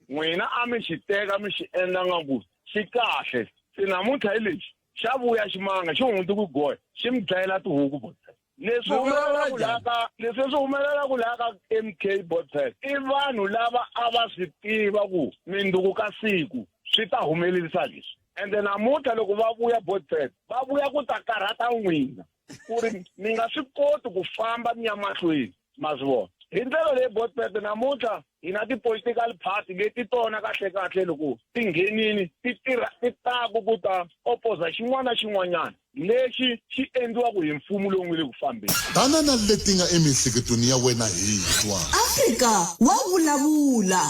Speaker 6: n'wina a mi xi teka mi xi endla nga ku xi kahle se namuntlha hi lexi xa vuya ximanga xi hundzuki goya xi mi dlayela tihuku Botpete. Leswi humelelaka laha ka leswi swi humelelaka laha ka MK Botpet i vanhu lava a va swi tiva ku mindzuku ka siku swi ta humelerisa leswi ende namuntlha loko va vuya Botpet va vuya ku ta karhata n'wina ku ri mi nga swi koti ku famba mi ya mahlweni ma swi vona hi ndlela leyi Botpet namuntlha hi na ti-political party leti tona kahlekahle loko ti nghenini ti tirha ti taku ku ta opoza xin'wana na xin'wanyana lexi xi endliwaka hi mfumo lowu nga le ku fambeni.
Speaker 1: Tana na leti nga emiehleketweni ya wena hi twa.
Speaker 3: Afrika wa vulavula.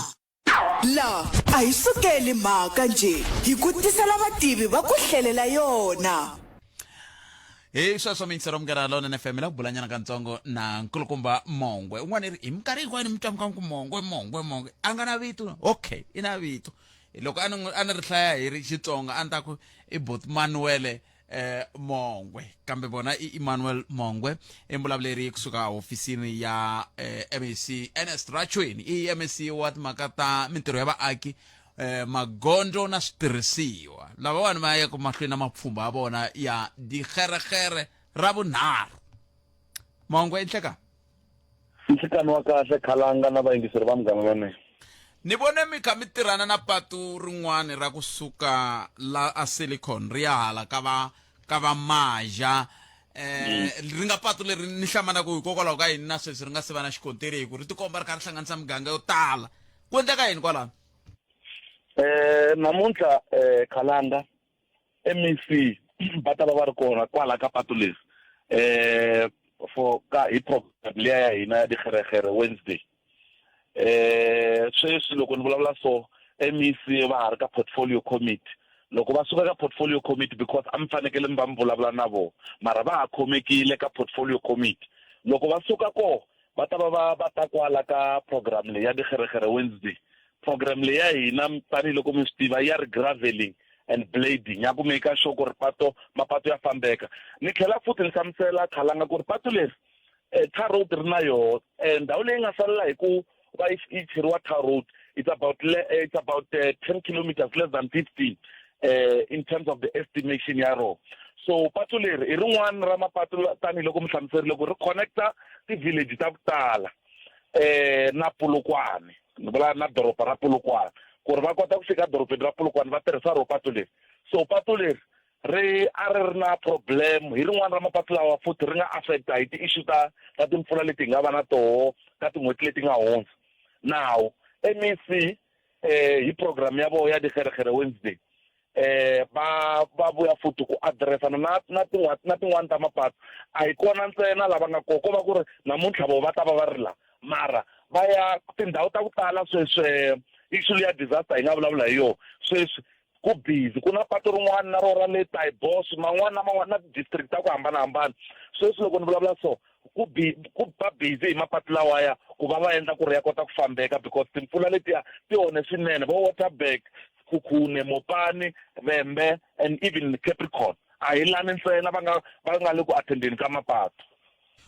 Speaker 3: La a hi sukeli mhaka njhe, hi ku tisela vativi va ku hlelela yona.
Speaker 2: Hi sweswo miyingisero munghana lonene fm la ku bulanyana kantsongo na nkulukumba mongwe un'wana i ri hi minkarhi hinkwayo ni mi twa mi ku mongwe mongwe mongwe a nga na vito okay i na vito loko a ni a ni ri hlaya hi ri xitsonga a ni ta ku i bot manuele eh mongwe kambe vona i Emmanuel Mongwe i mbulavuleri kusuka hofisini ya eh, MEC Ernest Rachweni i MEC wa timhaka ta mintirho ya vaaki eh, magondzo na switirhisiwa lavawani va ya mahlweni na mapfhumba ya vona ya digeregere ra vunharhu mongwe i nhleka
Speaker 19: Nhlikani wa kahle Khalanga na vayingiseri va Munghana Lonene.
Speaker 2: Ni vone mi kha mi tirhana na patu rin'wana ra kusuka la a Silicon ri ya hala ka va ka va Maja. eh ri nga patu leri ni hlamalaka hikokwalaho ka yini na sweswi ri nga se va na xikontiri hi ku ri tikomba ri kha ri hlanganisa miganga yo tala ku endleka yini kwalano
Speaker 19: eh namuntlha eh khalanga MEC va ta va va ri kona kwala ka patu leri eh for ka hi program liya ya hina ya digeregere Wednesday eh sweswi loko ni vulavula so MEC va ha ri ka portfolio committee loko va suka ka portfolio committee because a mi fanekele mi va mi vulavula na vona mara va ha khomekile ka portfolio committee loko va suka koho va ta va va va ta kwala ka program leyi ya digeregere Wednesday program leyi ya hina tanihiloko mi swi tiva ya ri graveling and blading ya ku make sure ku ri pato mapato ya fambeka ni tlhela futhi ni hlamusela khalanga ku ri pato leri eh, tar road ri na yoho eh, ndhawu leyi nga salela hi ku va yi yi cheriwa tar road it's about le, eh, it's about 10 kilometers less than 15 in terms of the estimation ya rona so patu leri i rin'wana ra mapatu tanihiloko mi hlamuserile ku ri connecta ti-village ta ku tala eh na Polokwane ni vula na doroba ra Polokwane ku ri va kota ku fika dorobeni ra Polokwane va tirhisa ro patu leri so patu leri ri a ri ri na problem hi rin'wana ra mapatu lawa futhi ri nga affecta hi ti-issue ta ta timpfula leti hi nga va na toho ka tin'hweti leti nga hundza now MEC eh hi program ya vona ya Digeregere Wednesday eh va va vuya futhi ku addressana na na tin'wana na tin'wana ta mapatu a hi kona ntsena lava nga kona ko va ku ri namuntlha vo va ta va va ri la mara va ya tindhawu ta ku tala sweswi issue ya disaster hi nga vulavula hi yona sweswi ku busy ku na patu rin'wana na rona ra le Taaibos man'wana na man'wana na ti-district ta ku hambanahambana sweswi loko ni vulavula so ku bi ku va busy hi mapatu lawaya ku va va endla ku ri ya kota ku fambeka because timpfula letiya ti onhe swinene vo Waterberg Sekhukhune Mopani Vhembe and even Capricorn a hi lani ntsena va nga va nga le ku attendeni ka mapatu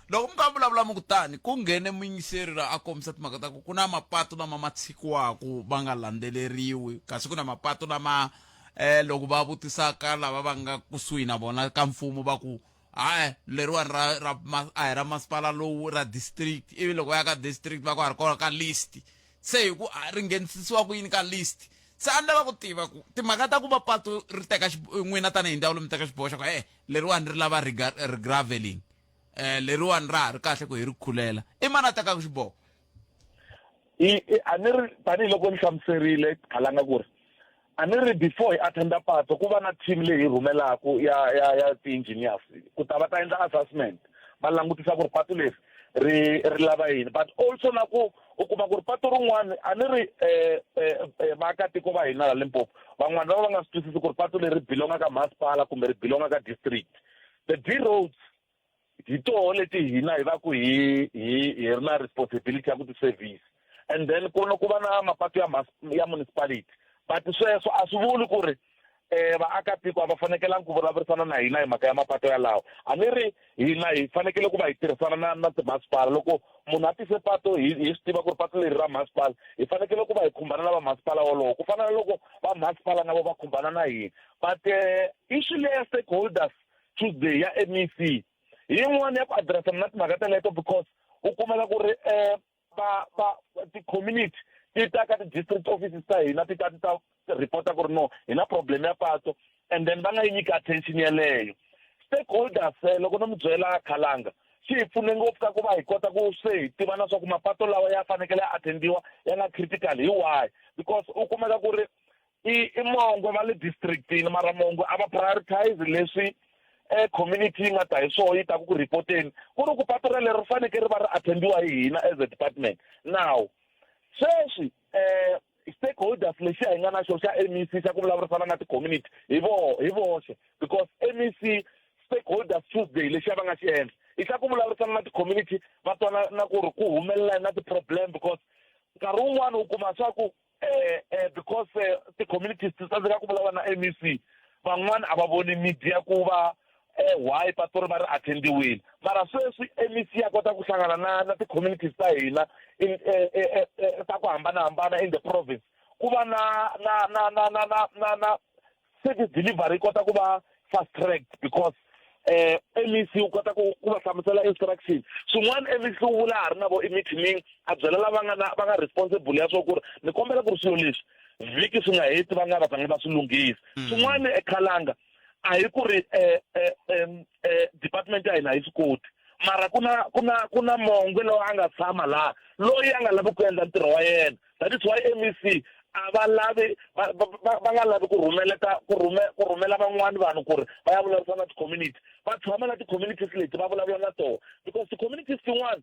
Speaker 2: loko mi ka vulavula mi ku tani ku nghene muyingiseri la a kombisa timhaka ta ku ku na mapatu lama ma tshikiwaku va nga landzeleriwi kasi ku na mapatu lama eh loko va vutisaka lava va nga kusuhi na vona ka mfumo va ku hayi leriwani ra ra a hi ra masipala lowu ra district ivi loko ya ka district va ku a ri kona ka list se hi ku ri nghenisisiwa ku yini ka list se a ni lava ku tiva ku timhaka ta ku va patu ri teka n'wina tanihi ndzawulo mi teka xiboho xa ku e leriwani ri lava regraveling um leriwani ra ha ri kahle ku hi ri khulela i mani a tekaka xiboho
Speaker 19: a ni ri tanihiloko ni hlamuserile khalanga ku ri a ni ri before hi attenda pato ku va na team leyi hi rhumelaku ya ya ya ti-engineers ku ta va ta endla assessment va langutisa ku ri patu leri ri ri lava yini but also na ku u kuma ku ri patu rin'wana a ni ri um vaakatiko va hina la Limpopo van'wana va va nga swi twisisi ku ri patu leri belonga ka masipala kumbe ri belonga ka district the D roads hi toho leti hina hi va ku hi hi hi ri na responsibility ya ku ti service and then ku ku va na mapatu ya ya municipality but sweswo a swi vuli ku ri eh vaakatiko a va fanekelanga ku vulavurisana na hina hi mhaka ya mapato yalawo a ni ri hina hi fanekele ku va hi tirhisana na na timasipala loko munhu a tise pato hi hi swi tiva ku ri pato leri ra masipala hi fanekele ku va hi khumbana na vamasipala wolowo ku fana na loko vamasipala na vo va khumbana na hina but issue leya stakeholders Tuesday ya MEC hi yin'wana ya ku addressa na timhaka teleto because u kumeka ku ri um va va ti-community ti ta ka ti-district offices ta hina ti ta ti ta reporta ku ri no hi na problem ya pato and then va nga yi nyiki attention yeleyo stakeholders eh, loko no mi byela khalanga swi hi pfune ngopfu ka ku va hi kota ku se hi tiva na swa ku mapato lawa ya fanekele ya attendiwa ya nga critical hi why because u kumeka ku ri i i mongo va le districtini mara mongo a va prioritize leswi eh community yi nga ta hi swona yi ta ku ku reporteni ku ri ku patu relero ri fanekele ri va ri attendiwa hi hina as a department now sweswi eh stakeholders lexiya hi nga na xona xa MEC xa ku vulavurisana na ti-community hi vo hi voxe because MEC stakeholders Tuesday lexiya va nga xi endla i xa ku vulavurisana na ti-community va twana na ku ri ku humelela na ti-problem because nkarhi wun'wani u kuma swa ku eh, eh, because eh, ti-communities ti tsandzeka ku vulavula na MEC van'wana a va voni media ku va eh, why patu ri va ri attendiwile mara sweswi MEC ya kota ku hlangana na na ti-communities ta hina in eh, eh, eh, eh, ta ku hambanahambana in the province ku va na na na na na na na na service delivery yi kota ku va fast tracked because eh MEC u kota ku ku va hlamusela instruction swin'wana MEC u vula ha ri na vo emeeting a byela lava nga na va nga responsible ya swo ku ri ni kombela ku ri swilo leswi vhiki swi nga heti va nga va tanga va swi lunghisa swin'wana ekhalanga A hi ku ri eh, eh, em, eh, department ya hina a yi swi koti mara ku na ku na ku na mongwe loyi a nga tshama laha loyi a nga lavi ku endla ntirho wa yena that is why MEC a va lavi va va va- va nga lavi ku rhumeleta ku rhume ku rhumela van'wani vanhu ku ri va ya vulavurisana na ti-community va tshama na ti-communities leti va vulavula na tona because ti-communities tin'wana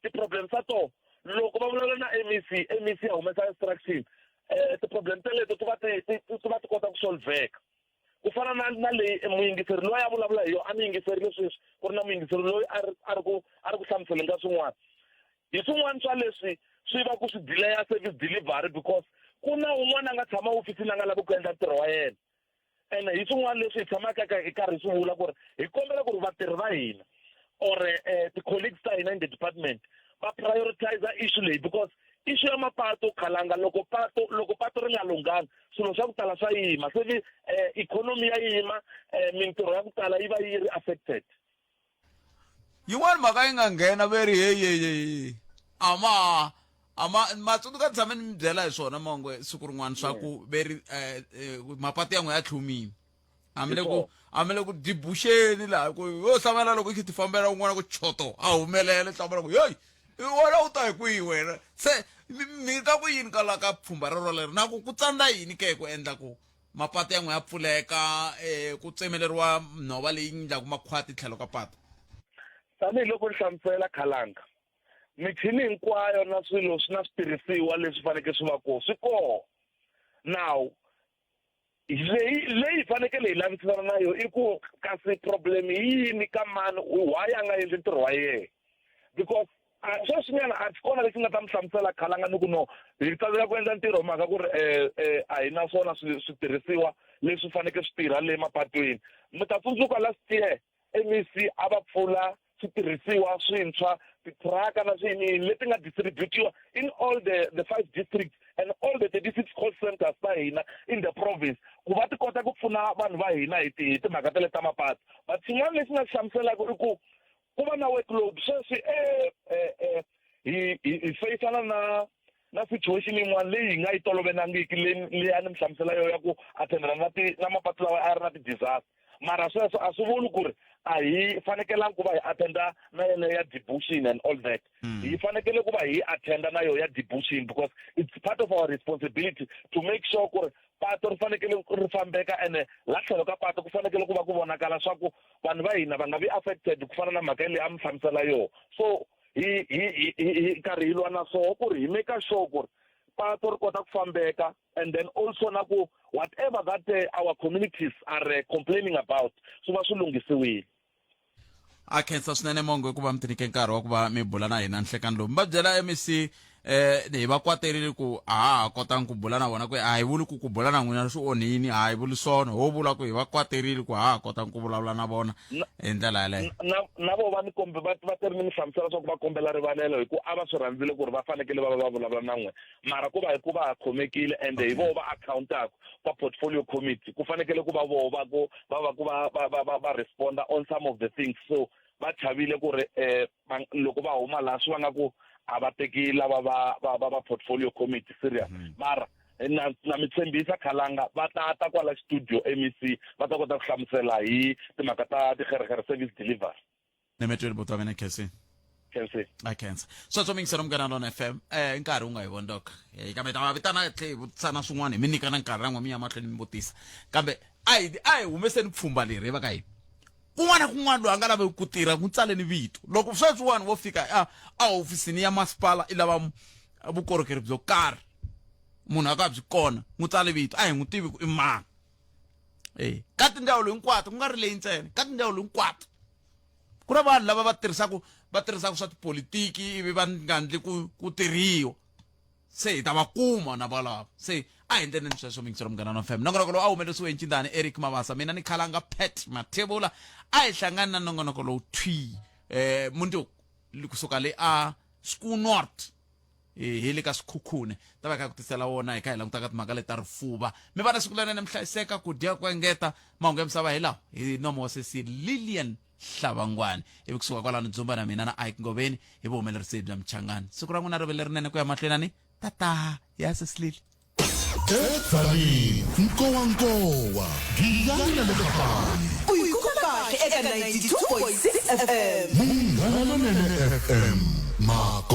Speaker 19: ti-problems ta tona loko va vulavula na MEC MEC ya humesa instruction eh ti-problem teleto ti va ti ti ti va ti kota ku solveka ku fana na na leyi muyingiseri loyi a vulavula hi yona a ni yingiserile sweswi ku ri na muyingiseri loyi a ri a ri ku a ri ku hlamuseleni ka swin'wana hi swin'wana swa leswi swi va ku swi delaya service delivery because ku na un'wana a nga tshama ofisini a nga lavi ku endla ntirho wa yena ene hi swin'wana leswi hi tshamaka ka hi karhi hi swi vula ku ri hi kombela ku ri vatirhi va hina or eh, ti-colleagues ta hina in the department va prioritize issue leyi because issue ya mapato khalanga loko pato loko pato ri nga lunghanga swilo swa ku tala swa yima se vi eh, economy ya yima eh, mintirho ya ku tala yi va yi ri affected
Speaker 2: Yin'wana mhaka yi nga nghena ve ri hey hey hey a ma a ma ma tsundzuka ni tshame ni mi byela hi swona mongwe siku rin'wana swa ku ve ri eh, eh, mapatu ya n'we ya tlhumile a mi le ku a mi le ku dibuxeni laha ku yo hlamala loko i ti fambela un'wana ku choto a humelela hlamala ku heyi wena u ta hi kwihi wena se mi ka ku yini ka la ka pfhumba rero lero na ku ku tsandza yini ke ku endla ku mapatu ya n'we ya pfuleka um ku tsemeleriwa nhova leyi endlaku makhwati tlhelo ka patu
Speaker 19: tanihiloko ni hlamusela khalanga michini hinkwayo na swilo swi na switirhisiwa leswi fanekele swi va kona swi koho now leyi leyi hi fanekele hi lavisana na yo i ku kasi problem yi yini ka mani why a nga endli ntirho wa yena because a sweswinyana a xi kona lexi nga ta mi hlamusela khalanga ni ku no hi tsandzeka ku endla ntirho hi mhaka ku ri um a hi na swona switirhisiwa leswi fanekele swi tirha le mapatwini mi ta tsundzuka last year MEC a va pfula switirhisiwa swintshwa titiraka na swiyiniyini leti nga distributiwa in all the, the five districts and all the 36 call centers ta hina in the province ku va ti kota ku pfuna vanhu va hina hi ti hi timhaka tele ta mapatu but xin'wana lexi nga xi hlamuselaka i ku ku va na workload sweswi um hi hi hi feyisana na na situation yin'wana leyi hi nga yi tolovelangiki leyi leyi a ni mi hlamusela yo ya ku attendana na ti na mapatu lawa a ri na ti-disaster mara sweswo a swi vuli ku ri a hi fanekelanga ku va hi attenda na yeleyo ya debushing and all that hmm. hi fanekele ku va hi attenda na yo ya debushing because it's part of our responsibility to make sure ku ri pato ri fanekele ri fambeka ene la tlhelo ka pato ku fanekele ku va ku vonakala swa ku vanhu va hina va nga vi affected ku fana na mhaka leyi a mi hlamusela yoho so hi hi hi hi karhi hi lwa na swoho ku ri hi make sure ku ri pato ri kota ku fambeka and then also na ku whatever that uh, our communities are uh, complaining about swi va swi lunghisiwile
Speaker 2: a khensa swinene mongo ku va mi tinike nkarhi wa ku va mi bula na hina nhlekani lowu mi va byela mec eh hi va kwaterile ku a ha ha kotanga ku bula na vona ku a hi vuli ku ku bula na n'wina swi onhini a hi vuli swona ho vula ku hi va kwaterile ku ha ha kotanga ku vulavula na vona hi ndlela yaleyo
Speaker 19: na na vo va ni kombe va va teri ni mi hlamusela swa ku va kombela rivalelo hi ku a va swi rhandzile ku ri va fanekele va va va vulavula na n'we mara ku va hi ku va ha khomekile ende hi voho va accountaku ka portfolio committee ku fanekele ku va voho va ku va va ku va va va va va responda on some of the things so va chavile ku ri um loko va huma laha swi va nga ku a va teki lava va va va va portfolio committee serious mhm. mara na na mi tshembisa khalanga va ta ta kwala studio MEC va ta kota ku hlamusela hi timhaka ta tigerigere service delivery
Speaker 2: ni mi tweli buti wa mina khensi
Speaker 19: khensi
Speaker 2: a khensa sweswo mingiselo munghana lona fm eh nkarhi wu nga hi vondok eh, kambe ta va vitana tlhe hi vutisana swin'wana hi mi nyika na nkarhi na n'we mi ya mahlweni mi vutisa kambe a hi a hi humeseni pfhumba leri hi va ka hina kun'wana na kun'wana loyi a nga laveki ku tirha n'wi tsaleni vito loko sweswiwani wo fika a a hofisini ya masipala i lava vukorhokeri byo karhi munhu a ka byi kona n'wi tsale vito a hi n'wi tivi ku i mani e ka tindzawulo hinkwato ku nga ri leyi ntsena ka tindzawulo hinkwato ku na vanhu lava va tirhisaka va tirhisaka swa tipolitiki ivi va nga ndli ku ku tirhiwa se hi ta va kuma na valava se a hi endleni sweswo mingiselo munghana na fm nongonoko lowu a humelerisiwe hi ncindani eric mabasa mina ni khalanga pat mathebula a hi hlangani na nongonoko lowu thwi eh mundzuku kusuka le a schoonord hi le ka swikhukhune ta va kha ku tisela wona hi kha hi languta ka timhaka leta rifuva mi va na siku lerinene mi hlayiseka ku dya ku engeta mahungu ya misava hi lawa hi nomo wa sesi lilian hlavangwani ivi kusuka kwalano dzumba na mina na ike ngoveni hi vuhumelerisi bya mchangani siku ra n'wina ri ve lerinene ku ya mahlweni ani tata ya sesi lili
Speaker 1: Edzanini, Nkowankowa, Giyani na le Kapani.
Speaker 3: U yi kuma kahle eka 92.6 FM.
Speaker 1: Munghana Lonene FM, makhombo.